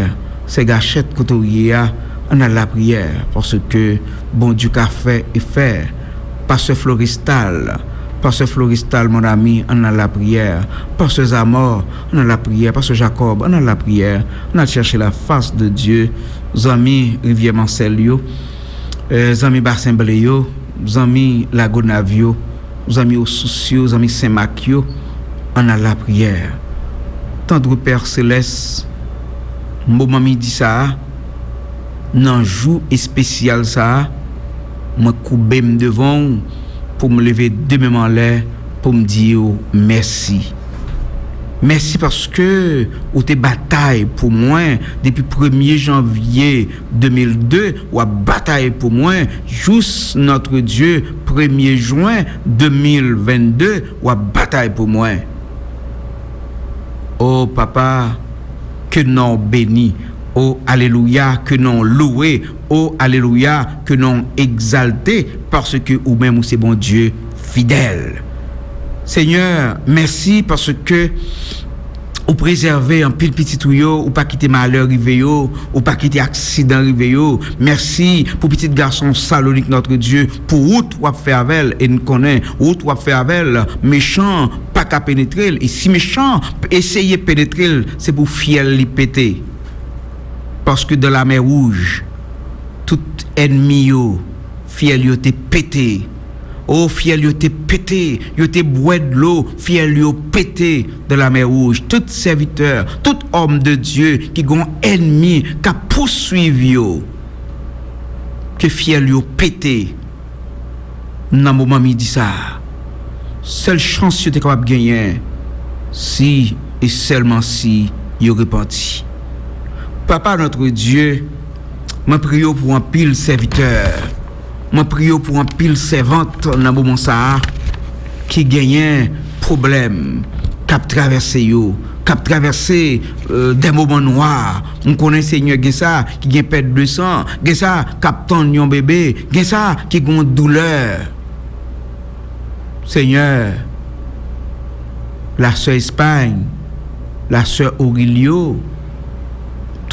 Sè Gachèt, kote w ye a, ann al lapriyè. Paske Bondye ka fè e fè. Pastè Florestal, Pastè Florestal, mon ami, ann al lapriyè. Pastè Zamò, ann al lapriyè. Pastè Jakòb, ann al lapriyè. Ann al chèche la fas de Dye. Zanmi Rivyè Mansèl yo, eh, zanmi Basen Ble yo, zanmi Lagonav yo, zanmi Osous yo, zanmi Senmak yo, ann al lapriyè. Tandre Pè Selès, moman midi sa a, nan jou espesyal sa a, mwen koube m devan w pou m leve de men m anlè pou m di w mèsi. Mèsi paske ou te batay pou mwen depi premye janvye de mil de, w ap batay pou mwen jous Notre Dieu premye jen de mil vennde, w ap batay pou mwen. O Papa, ke non w beni. O alelouya, ke non w louwe. O alelouya, ke non w egzalte, paske ou menm ou se Bondye fidèl. Senyè, mèsi paske ou prezève anpil pitit ou yo, ou pa kite malè rive yo, ou pa kite aksidan rive yo. Mèsi pou pitit gason w sa, Lonik Notre Dieu, pou wout w ap fè avè l, e n konnen wout w ap fè avè l, mechan pa ka penetre l, e si mechan eseye penetre l, se pou fyèl li pete. Paske dans la mer Rouge, tout ènmi yo, fyèl yo te pete. O, fyèl yo te pete, yo te bwè dlo, fyèl yo pete dans la mer Rouge. Tout sèvitè, tout òm de Dye ki gon ènmi k ap pouswiv yo, ke fyèl yo pete nan moman midi sa a. Sèl chans yo te kapab genyen, si e sèlman si yo repanti. Papa notre Dieu, mwen priye w pou anpil sèvitè. Mwen priye w pou anpil sèvant nan moman sa a ki genyen pwoblèm k ap travèse yo, k ap travèse, euh, des moments noirs. M konnen, Senyè, gen sa ki gen pèt de san, gen sa k ap tann yon bebe, gen sa ki gen yon doulè. Senyè, lasè Espay, lasè Orilio,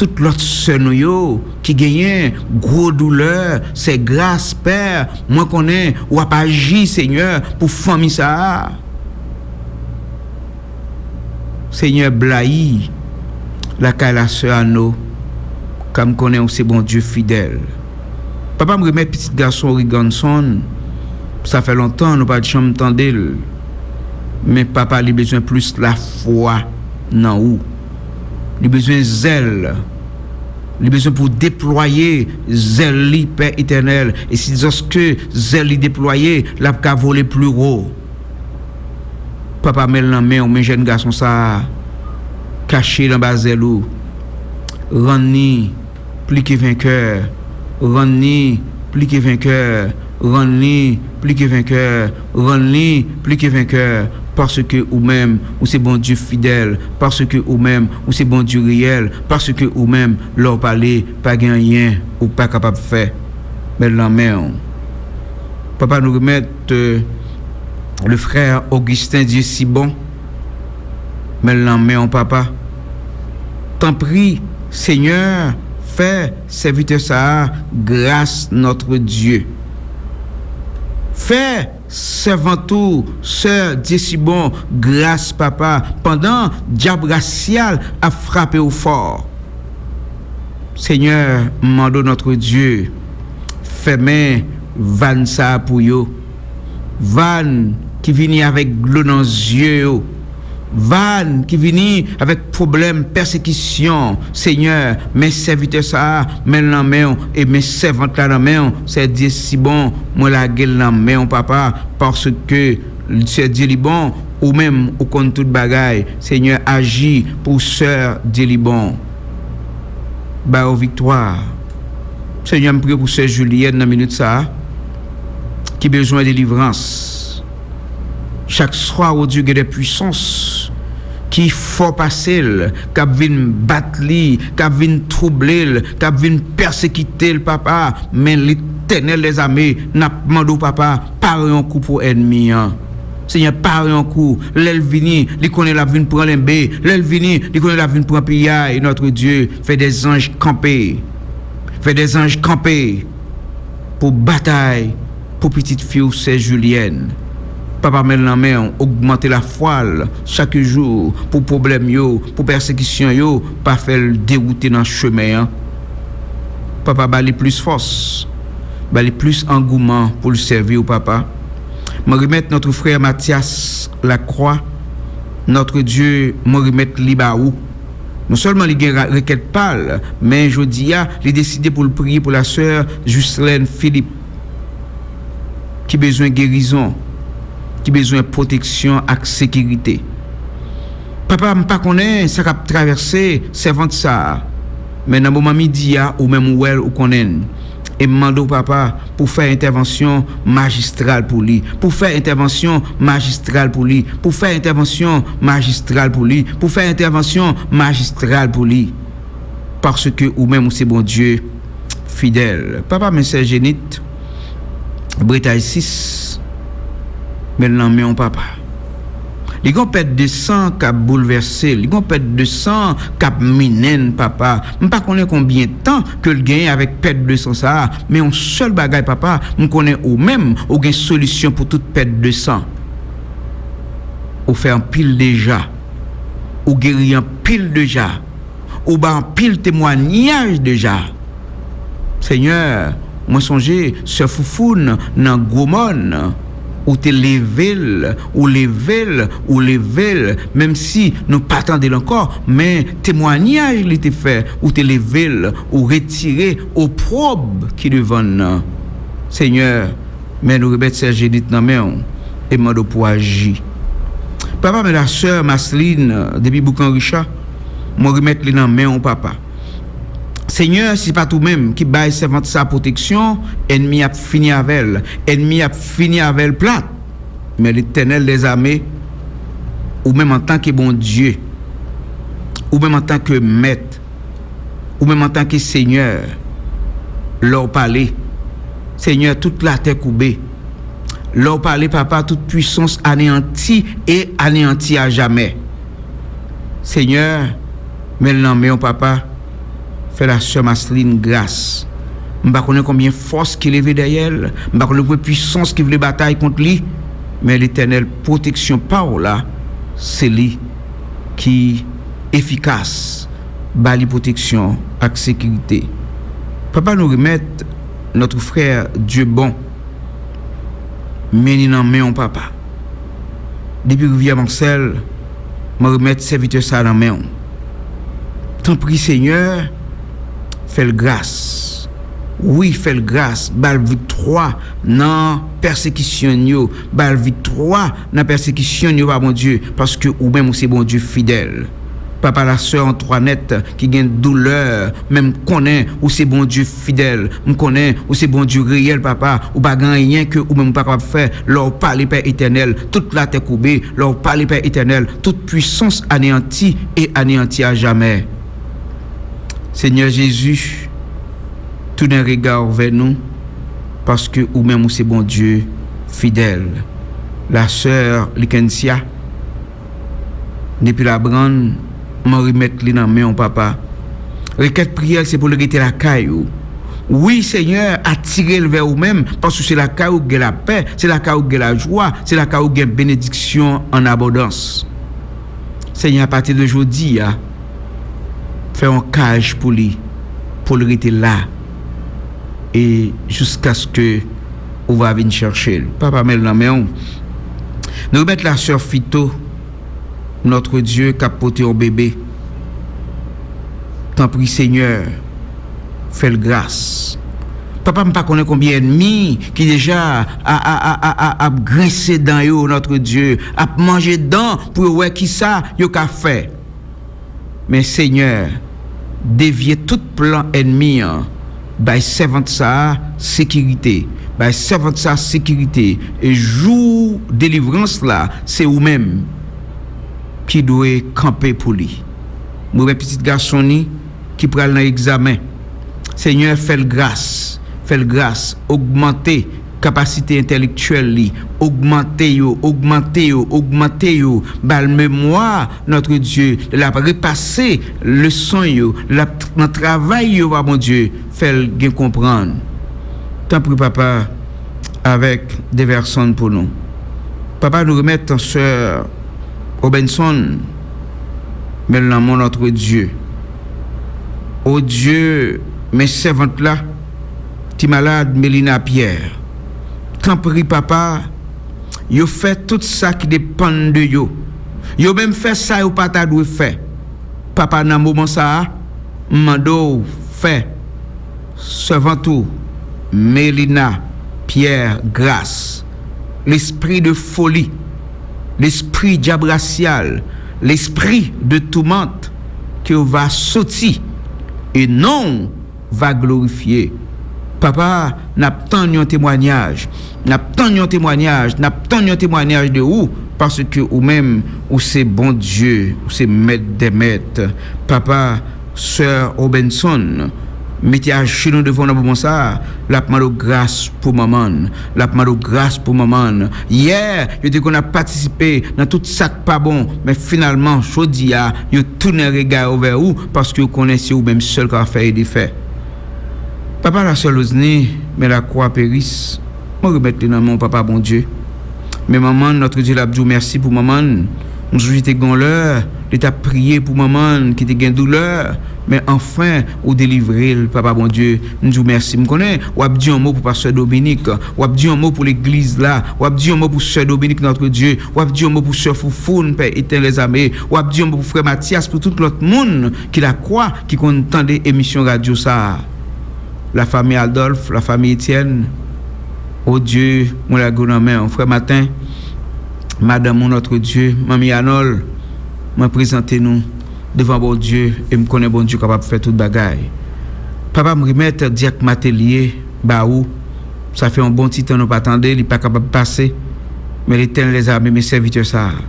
tout lòt sè nou yo ki genyen gwo doulè, sè Gras, Pè, mwen konnen w ap aji, Senyè, pou fanmi sa a. Senyè, blayi lakay lasè Ano, ka m konnen ou se Bondye fidèl. Papa, m remèt pitit gason Riganson, sa fè lontan nou pa t janm tande l. Men papa, li bezwen plis lafwa nan ou. Li bezwen zèl. Li bezwen pou deplwaye zèl li, Pè Etènèl. E si lòske zèl li deplwaye, l ap ka vole pli wo. Papa, men l nan men w, men jèn gason sa a, kache l anba zèl ou. Rann li pli ke venkè, rann li pli ke venkè, rann li pli ke venkè, rann li pli ke venkè, paske ou menm, ou se Bondye fidèl, paske ou menm, ou se Bondye reyèl, paske ou menm, lè w pale, pa gen anyen ou pa kapab fè. Men l nan men w. Papa, nou remèt, euh, le frè Augustin Dieu si bon, men l nan men w, papa. Tanpri, Senyè, fè sèvitè sa a gras, notre Dieu. Fè sèvant ou, sè Dieu si bon, gras, papa, pandan dyab rasyal ap frape w fò. Senyè, m mande w, notre Dieu, fèmen vàn sa a pou yo. Vàn ki vini avèk dlo nan zye yo. Vàn ki vini avèk pwoblèm pèsekisyon. Senyè, men sèvitè sa a, men l nan men w, e men sèvant la nan men w. Sè Dye si bon, mwen lage l nan men w, papa, paske Sè Dye li bon, ou menm, ou konn tout bagay. Senyè, aji pou sè Dye li bon. Ba yo viktwa. Senyè, m priye pou sè Julienne nan minit sa a, ki bezwen delivrans. Chak swa, o Dye, gen de pwisans ki fò pase l, k ap vin bat li, k ap vin twouble l, k ap vin pèsekite l, papa. Men Letènèl dèzame, n ap mande w, papa, pare yon kou pou ènmi an. Senyè, pare yon kou. Lè l vini, li konnen l ap vin pran lenbe. Lè l vini, li konnen l ap vin pran piyay. Notre Dieu, fè dèzanj kanpe. Fè dèzanj kanpe pou batay pou pitit fi w, sè Julienne. Papa, men l nan men w, ogmante lafwa l chak jou pou pwoblèm yo, pou pèsekisyon yo, pa fè l dewoute nan chemen an. Papa, ba li plis fòs, ba li plis angouman pou l sèvi w, papa. Mwen remèt notre frè Mathias Lacroix, notre Dieu, mwen remèt li ba ou. Non sèlman li gen ra-, rekèt pa l, men jodi a, li deside pou l priye pou lasè Ghislaine Philippe, ki bezwen gerizon, ki bezwen pwoteksyon ak sekirite. Papa, m pa konnen sa k ap travèse sèvant sa a, men nan moman midi a, ou menm ou wè l, ou konnen l. E m mande w, papa, pou fè entèvansyon majistral pou li, pou fè entèvansyon majistral pou li, pou fè entèvansyon majistral pou li, pou fè entèvansyon majistral pou li. Paske ou menm, ou se Bondye fidèl. Papa, men sè Jenit, Bretay sis, men l nan men w, papa. Li gon pèt de san k ap boulvèse l. Li gon pèt de san k ap mennen l, papa. M pa konnen konbyen tan ke l genyen avèk pèt de san sa a, men yon sèl bagay, papa, m konnen ou menm, ou gen solisyon pou tout pèt de san. Ou fè anpil deja. Ou geri anpil deja. Ou bay anpil temwanyaj deja. Senyè, mwen sonje sè Foufoun nan Gwomòn. Ou te leve l, ou leve l, ou leve l, menm si nou pa tande l ankò, men temwanyaj li te fè, ou te leve l, ou retire opwòb ki devan l nan. Senyè, men nou remèt sè Jenit nan men w e mande w pou aji. Papa, men la sè Maslin, depi Boukan Richa, mwen remèt li nan men w, papa. Senyè, si pa t ou menm ki bay sèvant sa pwoteksyon, ènmi ap fini avè l. Ènmi ap fini avè l plat. Men Letènèl dèzame, ou menm antanke Bondye, ou menm antanke Mèt, ou menm antanke Senyè, lè w pale, Senyè, tout latè koube. Lè w pale, papa, tout pwisans aneyanti e aneyanti a jamè. Senyè, men l nan men w, papa. Fè la sè Maslin gras. M pa konnen konbyen fòs ki leve dèyè l. M pa konnen konbyen pwisans ki vle batay kont li. Men Letènèl, pwoteksyon pa w la, se li ki efikas. Ba li pwoteksyon ak sekirite. Papa, nou remèt notre frère Dieu bon. Men li nan men w, papa. Depi Rivyè Mansèl, mwen remèt sèvitè sa a nan men w. Tanpri, Senyè, fè l gras. Wi, fè l gras. Ba l viktwa nan pèsekisyon yo. Ba l viktwa nan pèsekisyon yo, pa Bondye, paske ou menm, ou se Bondye fidèl. Papa, la sè Antwanèt ki gen doulè, men m konnen ou se Bondye fidèl. M konnen ou se Bondye reyèl, papa. Ou pa gen anyen ke ou menm ou pa kapab fè. Lè w pale, Pè Etènèl, tout latè koube. Lè w pale, Pè Etènèl, tout pwisans aneyanti e aneyanti a jamè. Senyè Jezi, tounen rega w vè nou, paske ou menm ou se Bondye fidèl. La sè Likensya, depi Labrann, mwen remèt li nan men w, papa. Rekèt priyè l se pou l rete lakay ou. Wi, Senyè, atire l vè ou menm, paske se lakay ou gen lapè, se lakay ou gen lajwa, se lakay ou gen benediksyon an abondans. Senyè, apati de jodi a, fè yon kaj pou li, pou l rete la, e jiskaske ou va vin chèche l. Papa, men l nan men w. Nou remèt la sè Fito, notre Dieu, k ap pote yon bebe. Tanpri, Senyè, fè l gras. Papa, m pa konnen konbyen ènmi ki deja a, a, a, a, a, ap grense dan yo, notre Dieu, ap manje dan pou yo wè kisa yo ka fè. Men, Senyè, devye tout plan ènmi an. Bay sèvant sa a sekirite. Bay sèvant sa a sekirite. E jou delivrans la, se ou menm ki dwe kanpe pou li. Mwen wè pitit gason ni ki pral nan egzamen. Senyè, fè l gras. Fè l gras. Ogmante kapasite entèlektyèl li. Ogmante yo, ogmante yo, ogmante yo. Ba l memwa, notre Dieu, lè l ap repase leson yo, lè l ap nan travay yo, pa Bondye, fè l gen konprann. Tanpri, papa, avèk de pèsonn pou nou. Papa, nou remèt sè Robinson, men l nan men w, notre Dieu. O Dye, men sèvant la ki malad, Melina Pierre. Tanpri, papa, yo fè tout sa ki depann de yo. Yo menm fè sa yo pa ta dwe fè. Papa, nan moman sa a, m mande w fè sèvant ou, Melina Pierre, gras. Lespri de foli, lespri dyab rasyal, lespri de toumant, ke w va soti e non w va glorifye. Papa, n ap tann yon temwanyaj. N ap tann yon temwanyaj. N ap tann yon temwanyaj de ou, paske ou menm, ou se Bondye, ou se Mèt dè mèt. Papa, sè Robinson, mete ajenou devan w nan moman sa a, l ap mande w gras pou manman l. L ap mande w gras pou manman l. Yè, yo te konn ap patisipe nan tout sa k pa bon, men finalman, jodi a, yo tounen rega yo vè ou, paske yo konnen se ou menm sèl k ap fè e defè. Papa, la sè Lozni, men lakwa Peris, mwen remèt li nan men w, Papa Bondye. Men manman n, Nòtredye, l ap di w mèsi pou manman n. M sonje te gen yon lè, li t ap priye pou manman n ki te gen doulè, men anfen, ou delivre l, Papa Bondye. M di w mèsi. M konnen w ap di yon mo pou pastè Dominik, w ap di yon mo pou legliz la, w ap di yon mo pou sè Dominik, Nòtredye, w ap di yon mo pou sè Foufoun, Pè Etènèl dèzame, w ap di yon mo pou frè Matyas, pou tout lòt moun ki lakwa, ki konn tande emisyon radyo sa a. Lafanmi Adòlf, lafanmi Etyèn, o Dye, mwen lage w nan men w. Frè Maten, madanm ou, Nòtredye, manmi Anòl, mwen prezante nou devan Bondye, e m konnen Bondye kapab fè tout bagay. Papa, m remèt dyak Matelye ba ou. Sa fè yon bon ti tan nou pa tande, li pa kapab pase. Men Letènèl dèzame, men sèvitè sa a.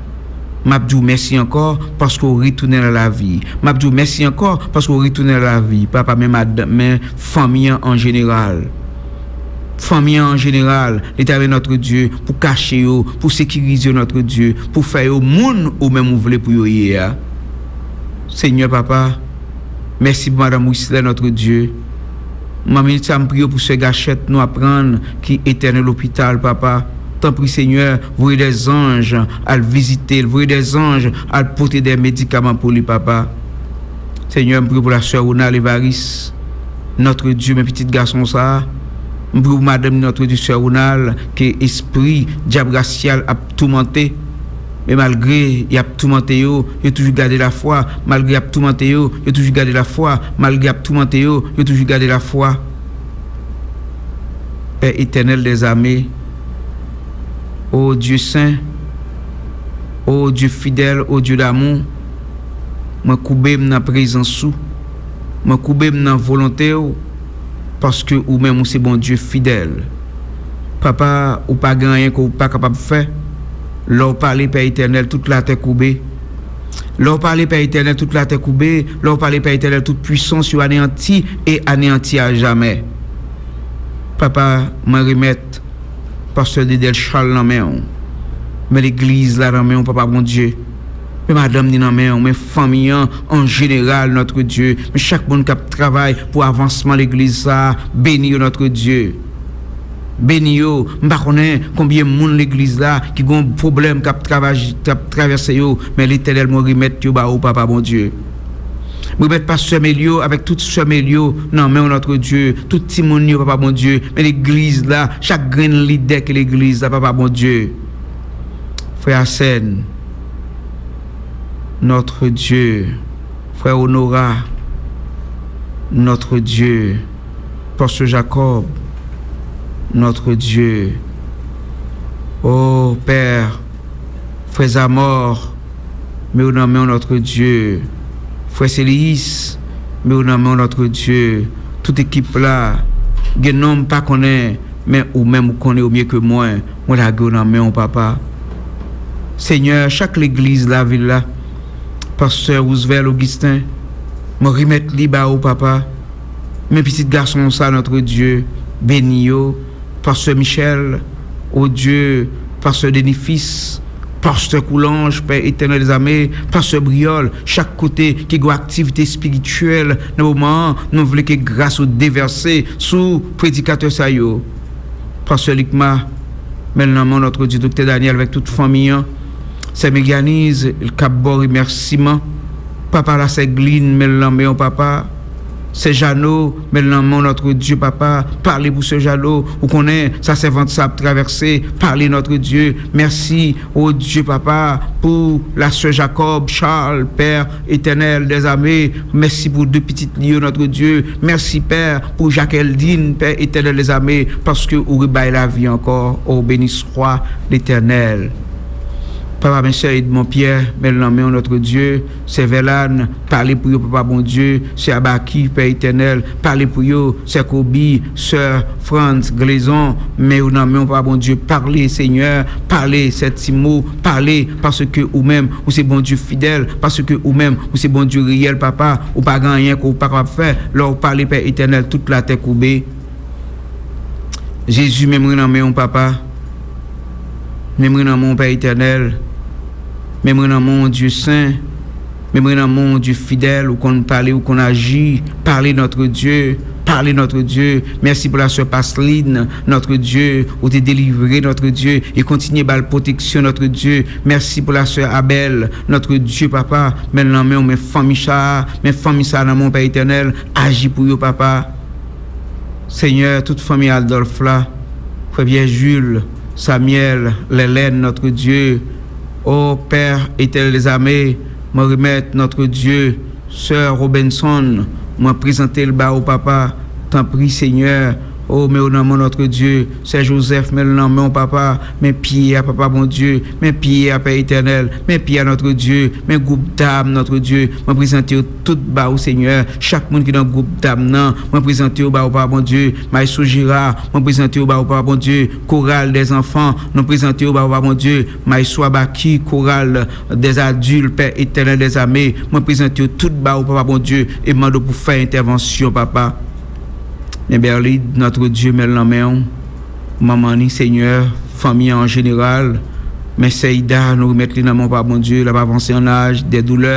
M ap di w mèsi ankò paske w retounen nan lavi. M ap di w mèsi ankò paske w retounen nan lavi. Papa, men madanm, men fanmi an an jeneral. Fanmi an an jeneral, Letènèl, Nòtredye, pou kache yo, pou sekirize yo, Nòtredye, pou fè yo moun ou menm ou vle pou yo ye a. Senyè, Papa, mèsi pou madanm Wislè, Nòtredye. Nan minit sa, m priye pou sè Gachèt, nou aprann ki entène lopital, Papa. Tanpri, Senyè, voye dèzanj al vizite l, voye dèzanj al pote dè medikaman pou li, Papa. Senyè, m priye pou la sè Ronald Evaris, Nòtredye, men pitit gason sa a. M priye pou madanm li, Nòtredye, sè Ronald, ke espri dyab rasyal ap toumante. Men malgre y ap toumante yo, yo toujou gade lafwa. Malgre y ap toumante yo, yo toujou gade lafwa. Malgre y ap toumante yo, yo toujou gade lafwa. Pè Etènèl dèzame, o Dye sen, o Dye fidèl, o Dye damou, mwen koube m nan prezans ou. Mwen koube m nan volonte w, paske ou menm ou se Bondye fidèl. Papa, ou pa gen anyen ke ou pa kapab fè. Lè w pale, Pè Etènèl, tout latè koube. Lè w pale, Pè Etènèl, tout latè koube. Lè w pale, Pè Etènèl, tout pwisans yo aneyanti e aneyanti a jamè. Papa, mwen remèt pastè Dedèl Charles nan men w. Men legliz la nan men w, Papa Bondye. Men madanm ni nan men w, men fanmi an an jeneral, Nòtredye. Men chak moun k ap travay pou avansman legliz sa a, beni yo, Nòtredye. Beni yo. M pa konnen konbyen moun legliz la ki gen pwoblèm k ap travaj-, k ap travèse yo, men Letènèl, mwen remèt yo ba ou, Papa Bondye. Mwen remèt pastè Melio avèk tout sè Melio nan men w, Nòtredye. Tout timoun yo, Papa Bondye. Men legliz la, chak grenn lidè ke legliz la, Papa Bondye. Frè Asèn, Nòtredye. Frè Onora, Nòtredye. Pastè Jakòb, Nòtredye. O Pè, frè Zamò, men w nan men w, Nòtredye. Frè Seliyis, men w nan men w, Nòtredye. Tout ekip la, gen non m pa konnen, men ou menm ou konnen yo mye ke mwen. Mwen lage w nan men w, Papa. Senyè, chak legliz lavil la, pastè Roosevelt Augustin, mwen remèt li ba ou, Papa. Men pitit gason sa, Nòtredye, beni yo. Pastè Michel, o Dye, pastè Denifis, pastè Koulanj, Pè Etènèl dèzame, pastè Briol, chak kote ki gen aktivite espirityèl nan moman an, nou vle ke gras ou devèse sou predikatè sa yo. Pastè Likma, men l nan men w, Nòtredye, Doktè Daniel avèk tout fanmi an. Sè Meryaniz, l k ap ba w remèsiman. Papa, la sè Glin, men l nan men w, Papa. Sè Jano, men l nan men w, Nòtredye, Papa. Pale pou sè Jano. Ou konnen, sa sèvant sa ap travèse. Pale, Nòtredye. Mèsi, o Dye, Papa, pou la sè Jakòb, Charles, Pè Etènèl dèzame. Mèsi pou de pitit li yo, Nòtredye. Mèsi, Pè, pou Jacqueline, Pè Etènèl dèzame, paske ou rebay lavi ankò. O, beni swa Letènèl. Papa, men sè Edmond Pierre, men l nan men w, Notre Dieu, sè Verlane, pale pou yo, Papa Bondye, sè Abaki, Pè Etènèl, pale pou yo, sè Kobe, sè Franz, Glezon, men yo nan men w, Papa Bondye, pale, Senyè, pale, sè Timo, pale, paske ou menm, ou se Bondye fidèl, paske ou menm, ou se Bondye reyèl, Papa, ou pa gen anyen ke ou pa kapab fè, lè w pale, Pè Etènèl, tout latè koube. Jezi, men mwen nan men w, Papa. Men mwen nan men w, Pè Etènèl. Men mwen nan men w, Dye sen. Men mwen nan men w, Dye fidèl. Ou konn pale, ou konn aji. Pale, Notre Dieu. Pale, Notre Dieu. Mèsi pou la sè Paslin, Notre Dieu. Ou te delivre, Notre Dieu. E kontinye ba l pwoteksyon, Notre Dieu. Mèsi pou la sè Abèl, Notre Dieu, Papa. Men l nan men w, men fanmi sa a, men fanmi sa a nan men w, Pè Etènèl. Aji pou yo, Papa. Senyè, tout fanmi Adolphe la, frè Pierre Jules, Samuel, Lèlèn, Notre Dieu. O Pè Etènèl dèzame, mwen remèt, Notre Dieu, sè Robinson, mwen prezante l ba ou, Papa. Tanpri, Senyè, o, men w nan men w, Notre Dieu, sè Joseph, men l nan men w, Papa. Men pye a, Papa Bondye, men pye a, Pè Etènèl, men pye a, Notre Dieu, men gwoup dam, Notre Dieu, mwen prezante yo tout ba ou, Senyè. Chak moun ki nan gwoup dam nan, mwen prezante yo ba ou, Papa Bondye. Maestro Gérard, mwen prezante yo ba ou, Papa Bondye. Koral dèzanfan, nou prezante yo ba ou, Papa Bondye. Maestro Abaki, koral dèzadilt, Pè Etènèl dèzame, mwen prezante yo tout ba ou, Papa Bondye, e mande w pou fè entèvansyon, Papa. Men Berlide, Notre Dieu, men l nan men w. Manman ni, Senyè, fanmi an an jeneral. Men sè Ida, nou remèt li nan men w, Papa Bondye, l ap avanse an aj, dè doulè.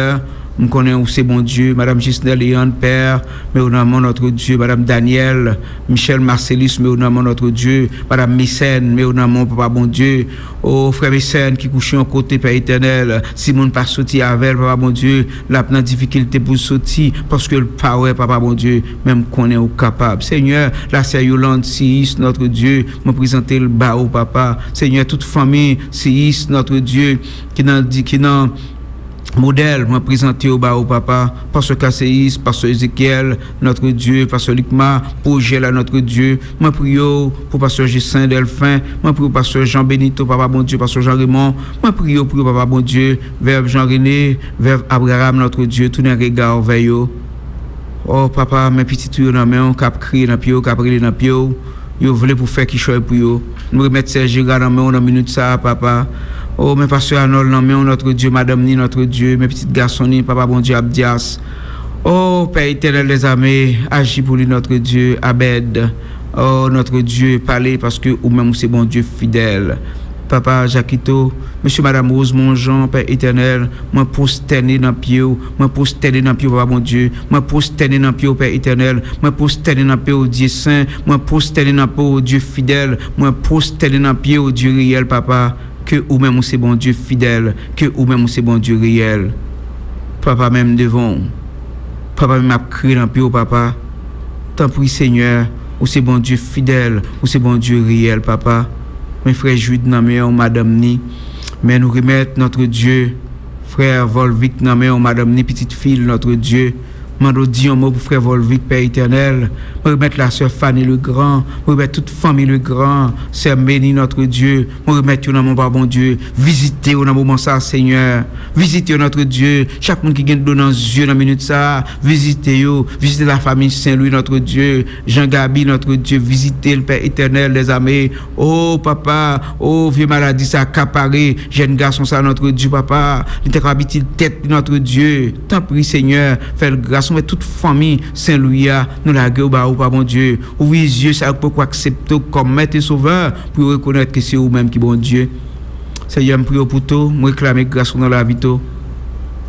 M konnen ou se Bondye, Madanm Gisnè Leyann, Pè, men w nan men w, Notre Dieu, Madanm Danièle, Michel Marcellus, men w nan men w, Notre Dieu, Madanm Mecène, men w nan men w, Papa Bondye. O, frè Mecène ki kouche yon kote, Pè Etènèl, si moun pa soti avè l, Papa Bondye, l ap nan difikilte pou l soti, paske l pa wè, Papa Bondye, men m konnen ou kapab. Senyè, la sè Yolande Siyis, Notre Dieu, mwen prezante l ba ou, Papa. Senyè, tout fanmi Siyis, Notre Dieu, ki nan, di, ki nan modèl, mwen prezante yo ba ou, Papa. Pastè Kaseyis, Pastè Ezekyèl, Notre Dieu, Pastè Likma, pwojè la, Notre Dieu. Mwen priye w pou Pastè Jissen Dèlfen. Mwen priye w pou Pastè Jean Benito, Papa Bondye, Pastè Jean Raymond. Mwen priye w pou yo, Papa Bondye, vèv Jean René, vèv Abraham, Notre Dieu, tounen rega w vè yo. O, Papa, men pitit ou yo nan men w, k ap kriye nan pye w, k ap rele nan pye w. Yo vle pou fè kichòy pou yo. Nou remèt sè Jera nan men w nan minit sa a, Papa. O, men pastè Anòl nan men w, Notre Dieu, madanm ni, Notre Dieu, men pitit gason ni, Papa Bondye, Abdias. O, Pè Etènèl dèzame, aji pou li, Notre Dieu, Abèd. O, Notre Dieu, pale, paske ou menm ou se Bondye fidèl. Papa Jakito, mesye madanm Rosemond Jean, Pè Etènèl, mwen pwostène nan pye w, mwen pwostène nan pye w, Papa Bondye, mwen pwostène nan pye w, Pè Etènèl, mwen pwostène nan pye w, Dye Sen, mwen pwostène nan pye w, Dye fidèl, mwen pwostène nan pye w, Dye reyèl, Papa, ke ou menm ou se Bondye fidèl, ke ou menm ou se Bondye reyèl. Papa, menm devan w. Papa, men m ap kriye nan pye w, Papa. Tanpri, Senyè, ou se Bondye fidèl, ou se Bondye reyèl, Papa. Men frè Jude nan men w, madanm ni. Men nou remèt, Notre Dieu, frè Volvic nan men w, madanm ni, pitit fi l, Notre Dieu. Mande w di yon mo pou frè Volvic, Pè Etènèl. Mwen remèt la sè Fanny Legrand. Mwen remèt tout fanmi Legrand. Sè Meni, Notre Dieu. Mwen remèt yo nan men w, Papa Bondye. Vizite yo nan moman sa a, Senyè. Vizite yo, Notre Dieu. Chak moun ki gen dlo nan zye nan minit sa a, vizite yo. Vizite lafanmi Sen Lwi, Notre Dieu. Jean Gaby, Notre Dieu. Vizite l, Pè Etènèl dèzame. O, Papa, o, vye maladi sa a akapare jèn gason sa a, Notre Dieu, Papa. Li te kapab itil tèt li, Notre Dieu. Tanpri, Senyè, fè l gras. Mwen tout fanmi Sen Lwi a, nou lage yo ba ou, Papa Bondye. Ouvri zye sa yo ki poko aksepte w kòm Mèt e Sovè, pou yo rekonèt ke se ou menm ki Bondye. Senyè, m priye w pou To, m reklame gras ou nan lavi To.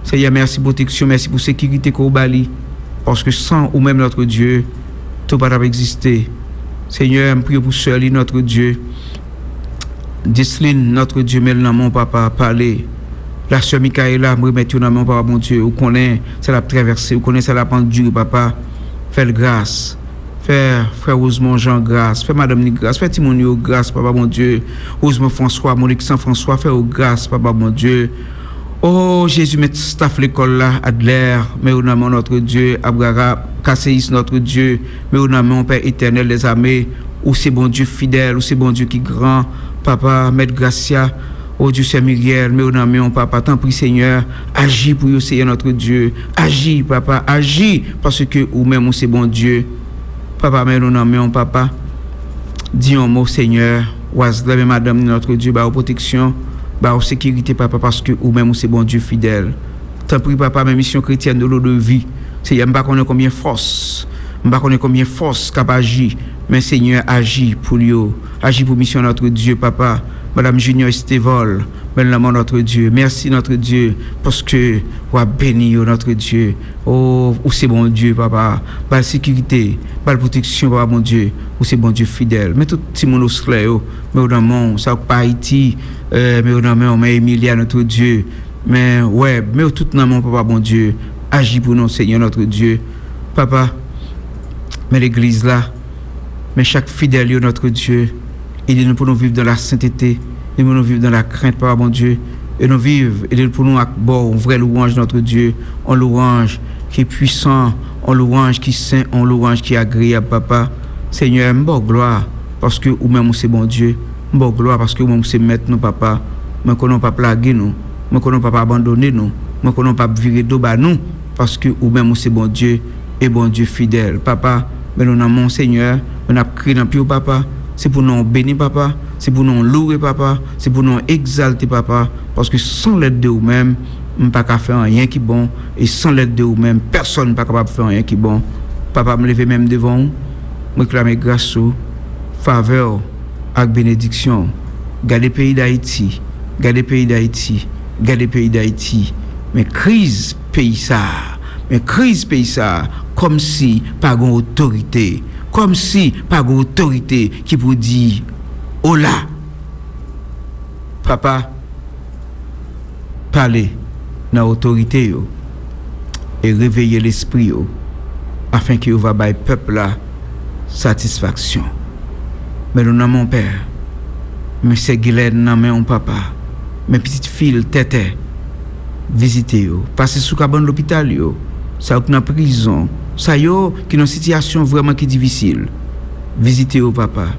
Senyè, mèsi pwoteksyon, mèsi pou sekirite ke w ba li. Paske san ou menm, Notre Dieu, To pa t ap egziste. Senyè, m priye w pou sè li, Notre Dieu. Dislin, Notre Dieu, men l nan men w, Papa, pale. La sè Michaela, m remèt yo nan men w, Papa Bondye. Ou konnen sa l ap travèse, ou konnen sa l ap andire, Papa. Fè l gras. Fè frè Rosemond Jean gras. Fè madanm ni gras. Fè timoun yo gras, Papa Bondye. Rosemond François, Monique Saint François, fè yo gras, Papa Bondye. O Jezi, met staf lekòl la, Adler, men yo nan men w, Notre Dieu, Abraham, Kaseyis, Notre Dieu, men yo nan men w, Pè Etènèl dèzame, ou se Bondye fidèl, ou se Bondye ki gran, Papa, met Gracia, O Dye, sè Miryèl, men yo nan men w, papa. Tanpri, Senyè, aji pou yo, Senyè notre Dieu. Aji, papa, aji, paske ou menm, ou se Bondye. Papa, men nou nan men w, papa. Di yon mo, Senyè. Wazlè, men madanm ni, notre Dieu, ba yo pwoteksyon, ba yo sekirite, papa, paske ou menm, ou se Bondye fidèl. Tanpri, papa, men Misyon Kretyèn de Lodevè. Senyè, m pa konnen konbyen fòs, m pa konnen konbyen fòs k ap aji, men Senyè, aji pou yo. Aji pou Misyon Notre Dieu, papa. Madam Junior Estevol, men lanmò, notre Dieu. Mèsi, notre Dieu, paske w ap beni yo, notre Dieu. O, ou se Bondye, papa. Ba l sekirite, ba l pwoteksyon, papa Bondye. Ou se Bondye fidèl. Men tout timoun Oslè yo, men yo nan men w. Sa k pa Ayiti, eh, men yo nan men w. Men Emilia, notre Dieu. Men Web, men yo tout nan men w, papa Bondye. Aji pou nou, Senyè, notre Dieu. Papa, men legliz la, men chak fidèl yo, notre Dieu. Ede nou pou nou viv dans la sainteté. Ede pou nou viv dans la crainte, papa Bondye. E nou viv, ede pou nou ak ba w yon vrè lwanj, notre Dieu. Yon lwanj ki pwisan, yon lwanj ki sen, yon lwanj ki agreyab, papa. Senyè, m ba w glwa, paske ou menm ou se Bondye. M ba w glwa, paske ou menm ou se mèt nou, papa. Mwen konnen w p ap lage nou. Mwen konnen w p ap abandone nou. Mwen konnen w p ap vire do ba nou, paske ou menm ou se Bondye e Bondye fidèl. Papa, men nou nan men w, Senyè, men n ap kriye nan pye w, papa. Se pou non w beni, papa. Se pou non w louwe, papa. Se pou non w egzalte, papa. Paske san lèd de ou menm, m pa ka fè anyen ki bon. E san lèd de ou menm, pèsonn pa kapab fè anyen ki bon. Papa, m leve men m devan w. M reklame gras ou, favè w ak benediksyon w. Gade peyi Dayiti. Gade peyi Dayiti. Gade peyi Dayiti. Men kriz peyi sa a. Men kriz peyi sa a, kòmsi pa gen otorite. Kòmsi pa gen otorite ki pou di, ola. Papa, pale nan otorite yo e reveye lespri yo, afen ke yo va bay pèp la satisfaksyon. Men nou nan men w, Pè. Men sè Gilèn nan men w, papa. Men pitit fi l, Tètè. Vizite yo. Pase sou kabann lopital yo. Sa yo k nan prizon. Sa yo ki nan sitiyasyon vrèman ki difisil. Vizite yo, papa.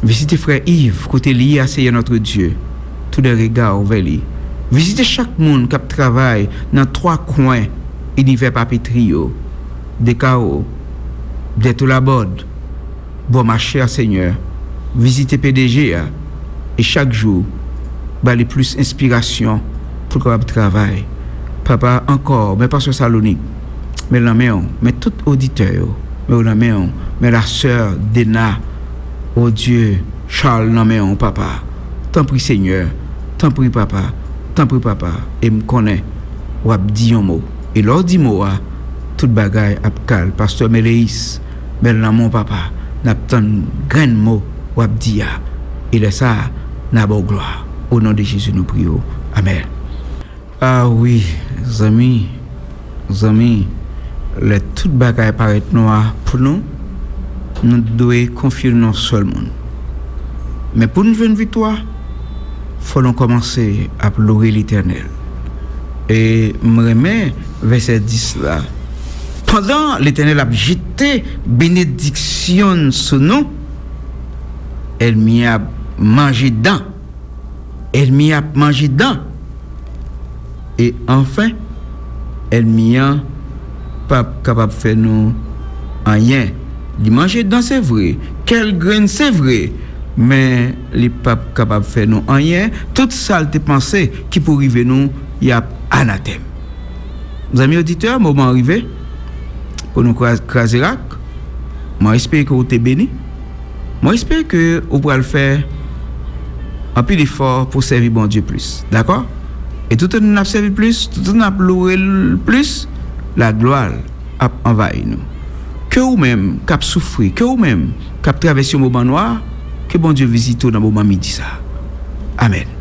Vizite frè Yves, kote li ye a, Seyè notre Dieu. Tout de rega ou vè li. Vizite chak moun k ap travay nan twa kwen inivè papetri yo. Dekawo, Dètoulabòd, bò mache a, Senyè. Vizite P D G a. E chak jou, ba li plis enspirasyon pou l kapab travay. Papa, ankò, men pastè Salonik, men l nan men w, men tout oditè yo, men yo nan men w, men la sè Dena, o Dye, Charles nan men w, papa. Tanpri, Senyè, tanpri, papa, tanpri, papa, e m konnen w ap di yon mo. E lè w di mo a, tout bagay ap kal. Pastè Meleyis, men l nan men w, papa. N ap tann grenn mo w ap di a. E lè sa a, n a ba w glwa. O non de Jezi, nou priye w. Amèn. A wi, zanmi, zanmi, lè tout bagay parèt nwa pou nou, nou dwe konfye nou nan yon sèl moun. Men pou n jwenn viktwa, fò nou kòmanse ap loure Letènèl. E m renmen vèsè dis la. Pandan Letènèl ap jete benediksyon sou nou, ènmi an ap manje dan. Ènmi an ap manje dan. E anfen, ènmi an p ap kapab fè nou anyen. Li manje dan, se vre, kèl grenn, se vre, men li p ap kapab fè nou anyen. Tout sa l te panse ki pou rive nou, y ap anatèm. Zanmi oditè, moman an rive pou nou kraz-, kraze rak. Mwen espere ke w te beni. Mwen espere ke ou pral fè anpil efò pou sèvi Bondye plis. Dakò? E toutan n ap sèvi l plis, toutan n ap loure l plis, laglwa l ap anvayi nou. Ke ou menm k ap soufri, ke ou menm k ap travèse yon moman nwa, ke Bondye vizite w nan moman midi sa a. Amèn.